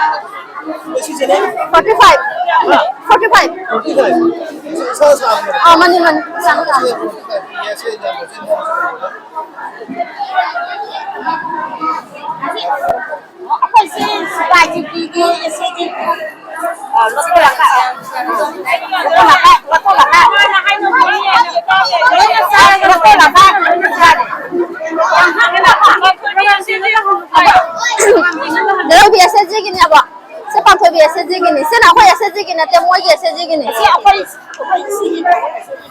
ꯑꯁꯤꯁꯤꯅ? Forty five꯫ Forty five꯫ Forty five꯫ ꯏꯁꯥ ꯁꯥꯕꯅꯦ꯫ ꯑꯥ, ꯃꯥꯅꯤ, ꯃꯥꯅꯤ꯫ ꯏꯁꯥ ꯁꯥꯕꯅꯦ꯫ ꯑꯩꯈꯣꯏꯁꯤ ꯁꯤꯕꯥꯖꯤ ꯄꯤꯒꯦ, ꯁꯤꯗꯤ꯫ ꯑ, ꯂꯨꯄꯥ ꯀꯨꯟ ꯂꯥꯛꯄ꯫ ꯂꯨꯄꯥ ꯀꯨꯟ ꯂꯥꯛꯄ, ꯂꯨꯄꯥ ꯀꯨꯟ ꯂꯥꯛꯄ꯫ ꯂꯨꯄꯥ ꯀꯨꯟ ꯂꯥꯛꯄ꯫ ꯂꯧꯕꯤ ꯑꯦꯁ ꯑꯦꯁ ꯖꯤꯒꯤꯅꯦꯕ꯫ ꯁꯤ ꯄꯥꯟꯊꯣꯏꯕꯤ ꯑꯦꯁ ꯑꯦꯁ ꯖꯤꯒꯤꯅꯤ꯫ ꯁꯤꯅ ꯑꯩꯈꯣꯏ ꯑꯦꯁ ꯑꯦꯁ ꯖꯤꯒꯤ ꯅꯠꯇꯦ, ꯃꯣꯏꯒꯤ ꯑꯦꯁ ꯑꯦꯁ ꯖꯤꯒꯤꯅꯤ꯫ ꯁꯤ ꯑꯩꯈꯣꯏ, ꯑꯩꯈꯣꯏ ꯁꯤꯒꯤ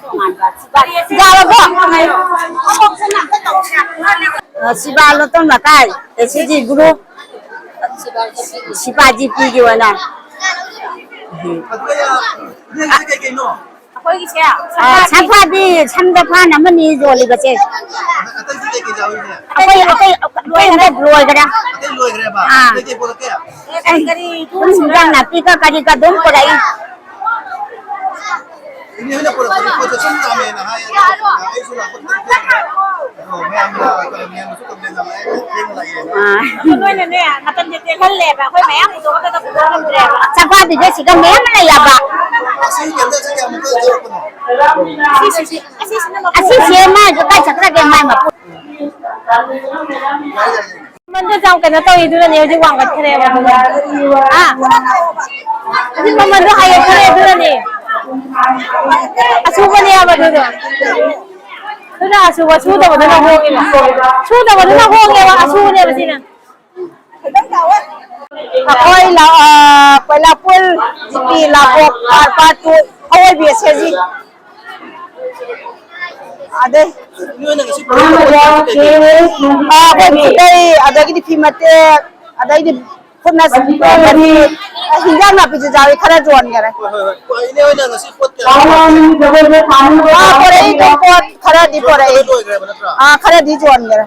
ꯇꯣꯉꯥꯟꯕ ꯁꯤꯕꯥ-, ꯌꯥꯔꯕꯣ? ꯑ, ꯁꯤꯕꯥ ꯂꯣꯇꯣꯝ ꯂꯩꯀꯥꯏ, ꯑꯦꯁ ꯑꯦꯁ ꯖꯤ ꯒ꯭ꯔꯨꯞ, ꯁꯤꯕꯥ ꯖꯤ ꯄꯤꯒꯤ ꯑꯣꯏꯅ꯫ ꯑꯗꯨꯒ ꯏꯅꯦꯒꯤꯁꯦ ꯀꯩ ꯀꯩꯅꯣ? ꯑꯩꯈꯣꯏꯒꯤꯁꯦ ꯑ, ꯁꯝꯐꯥꯕꯤ, ꯁꯝꯗ ꯐꯥꯟ ꯑꯃꯅꯤ ꯌꯣꯜꯂꯤꯕꯁꯦ꯫ ꯑꯇꯩꯗꯤ ꯀꯩ ꯀꯩ ꯌꯥꯎꯔꯤꯒꯦ? ꯑꯇꯩ, ꯑꯇꯩ, ꯑꯇꯩ ꯑꯝꯇ ꯂꯣꯏꯈ꯭ꯔꯦ꯫ ꯑꯇꯩ ꯂꯣꯏꯈ꯭ꯔꯦꯕ? ꯑꯥ꯫ ꯀꯩ ꯀꯩ ꯄꯨꯔꯛꯀꯦ? ꯑꯦ, ꯀꯔꯤ ꯁꯨꯝ ꯍꯤꯟꯖꯥꯡ ꯅꯥꯄꯤꯒ ꯀꯔꯤꯒ ꯑꯗꯨꯝ ꯄꯨꯔꯛꯏ꯫ ꯏꯅꯦ ꯍꯣꯏꯅ ꯄꯨꯔꯛꯄꯗꯤ ꯄꯣꯠꯇꯣ ꯁꯨꯝ ꯌꯥꯝꯃꯦꯅ ꯍꯥꯏꯌꯦ, ꯑꯗꯣ ꯑꯩꯁꯨ ꯂꯥꯛꯄꯗ ꯑꯗꯨꯝ ꯄꯨꯔꯛꯑꯦ꯫ ꯑꯗꯣ ꯃꯌꯥꯝꯅ ꯀꯩꯅꯣ ꯃꯌꯥꯝꯅꯁꯨ complain ꯇꯧꯔꯛꯑꯦ, ꯊꯦꯡꯅ ꯂꯥꯛꯑꯦꯅ꯫ ꯑꯥ꯫ ꯑꯗꯣ ꯅꯣꯏꯅꯅꯦ, ꯅꯥꯀꯟꯁꯦ ꯇꯦꯜꯍꯜꯂꯦꯕ, ꯑꯩꯈꯣꯏ ꯃꯌꯥꯝ ꯄꯨꯊꯣꯛꯑꯒ ꯄꯨꯊꯣꯛ ꯉꯝꯗ꯭ꯔꯦꯕ꯫ ꯆꯝꯐꯥꯕꯤꯁꯦ ꯁꯤꯗ ꯃꯌꯥꯝ ꯑꯃ ꯂꯩꯌꯦꯕ꯫ ꯑꯁꯤ candle ꯁꯦ ꯀꯌꯥꯃꯨꯛꯀ ꯌꯧꯔꯛꯄꯅꯣ? ꯑꯁꯤꯁꯤꯁꯤ, ꯑꯁꯤꯁꯤꯅ ꯃꯄꯨ꯫ ꯑꯁꯤꯁꯦ ꯃꯥꯏꯁꯦ ꯀꯥꯏ ꯆꯠꯈ꯭ꯔꯒꯦ, ꯃꯥꯏ ꯃꯄꯨ? ꯌꯥꯔꯦ, ꯌꯥꯔꯦ꯫ ꯃꯃꯟꯗꯣ ꯌꯥꯝ ꯀꯩꯅꯣ ꯇꯧꯋꯤ, ꯑꯗꯨꯅꯅꯦ ꯍꯧꯖꯤꯛ ꯋꯥꯡꯈꯠꯈ꯭ꯔꯦꯕ꯫ ꯑꯥ? ꯍꯧꯖꯤꯛ ꯃꯃꯟꯗꯣ ꯍꯥꯏꯒꯠꯈ꯭ꯔꯦ, ꯑꯗꯨꯅꯅꯦ꯫ ꯑꯁꯨꯕꯅꯦ ꯍꯥꯏꯕ ꯑꯗꯨꯗꯣ꯫ ꯑꯗꯨꯅ ꯑꯁꯨꯕ, ꯁꯨꯗꯕꯗꯨꯅ ꯍꯣꯡꯉꯦꯕ꯫ ꯁꯨꯗꯕꯗꯨꯅ ꯍꯣꯡꯉꯦꯕ, ꯑꯁꯨꯕꯅꯦꯕ ꯁꯤꯅ꯫ ꯑꯩꯈꯣꯏ ꯂꯥ-, ꯑ, ꯀꯣꯏꯂꯥꯄꯨꯜ, ꯖꯤ ꯄꯤ ꯂꯥꯡꯒꯣꯜ, ꯀꯥꯔ ꯄꯥꯠ ꯇꯨ, ꯑꯋꯣꯏꯕꯤ ꯑꯦꯁ ꯑꯦꯁ ꯖꯤ꯫ ꯑꯗꯩ, ꯅꯣꯏꯅ ꯉꯁꯤ ꯄꯨꯔꯛꯏꯕ ꯄꯣꯠ ꯆꯩꯁꯦ ꯀꯩ ꯀꯩꯅꯣ? ꯑ, ꯑꯩꯈꯣꯏ ꯈꯨꯗꯩ, ꯑꯗꯒꯤꯗꯤ ꯐꯤ ꯃꯇꯦꯛ, ꯑꯗꯩꯗꯤ ꯈꯨꯠꯅ ꯁꯤꯕ ꯃꯇꯦꯛ, ꯍꯤꯟꯖꯥꯡ ꯅꯥꯄꯤꯁꯨ ꯌꯥꯎꯏ, ꯈꯔ ꯌꯣꯟꯈꯔꯦ꯫ ꯍꯣꯏ, ꯍꯣꯏ, ꯍꯣꯏ꯫ ꯏꯅꯦ ꯍꯣꯏꯅ ꯉꯁꯤ ꯄꯣꯠ ꯀꯌꯥ ꯄꯨꯔꯛꯀꯦ? ꯑ, ꯄꯨꯔꯛꯏꯗꯣ ꯄꯣꯠ ꯈꯔꯗꯤ ꯌꯣꯟꯕ ꯄꯨꯔꯛꯏ꯫ ꯂꯣꯏꯈ꯭ꯔꯦꯕ ꯅꯠꯇ꯭ꯔꯥ? ꯑ, ꯈꯔꯗꯤ ꯌꯣꯟꯈꯔꯦ꯫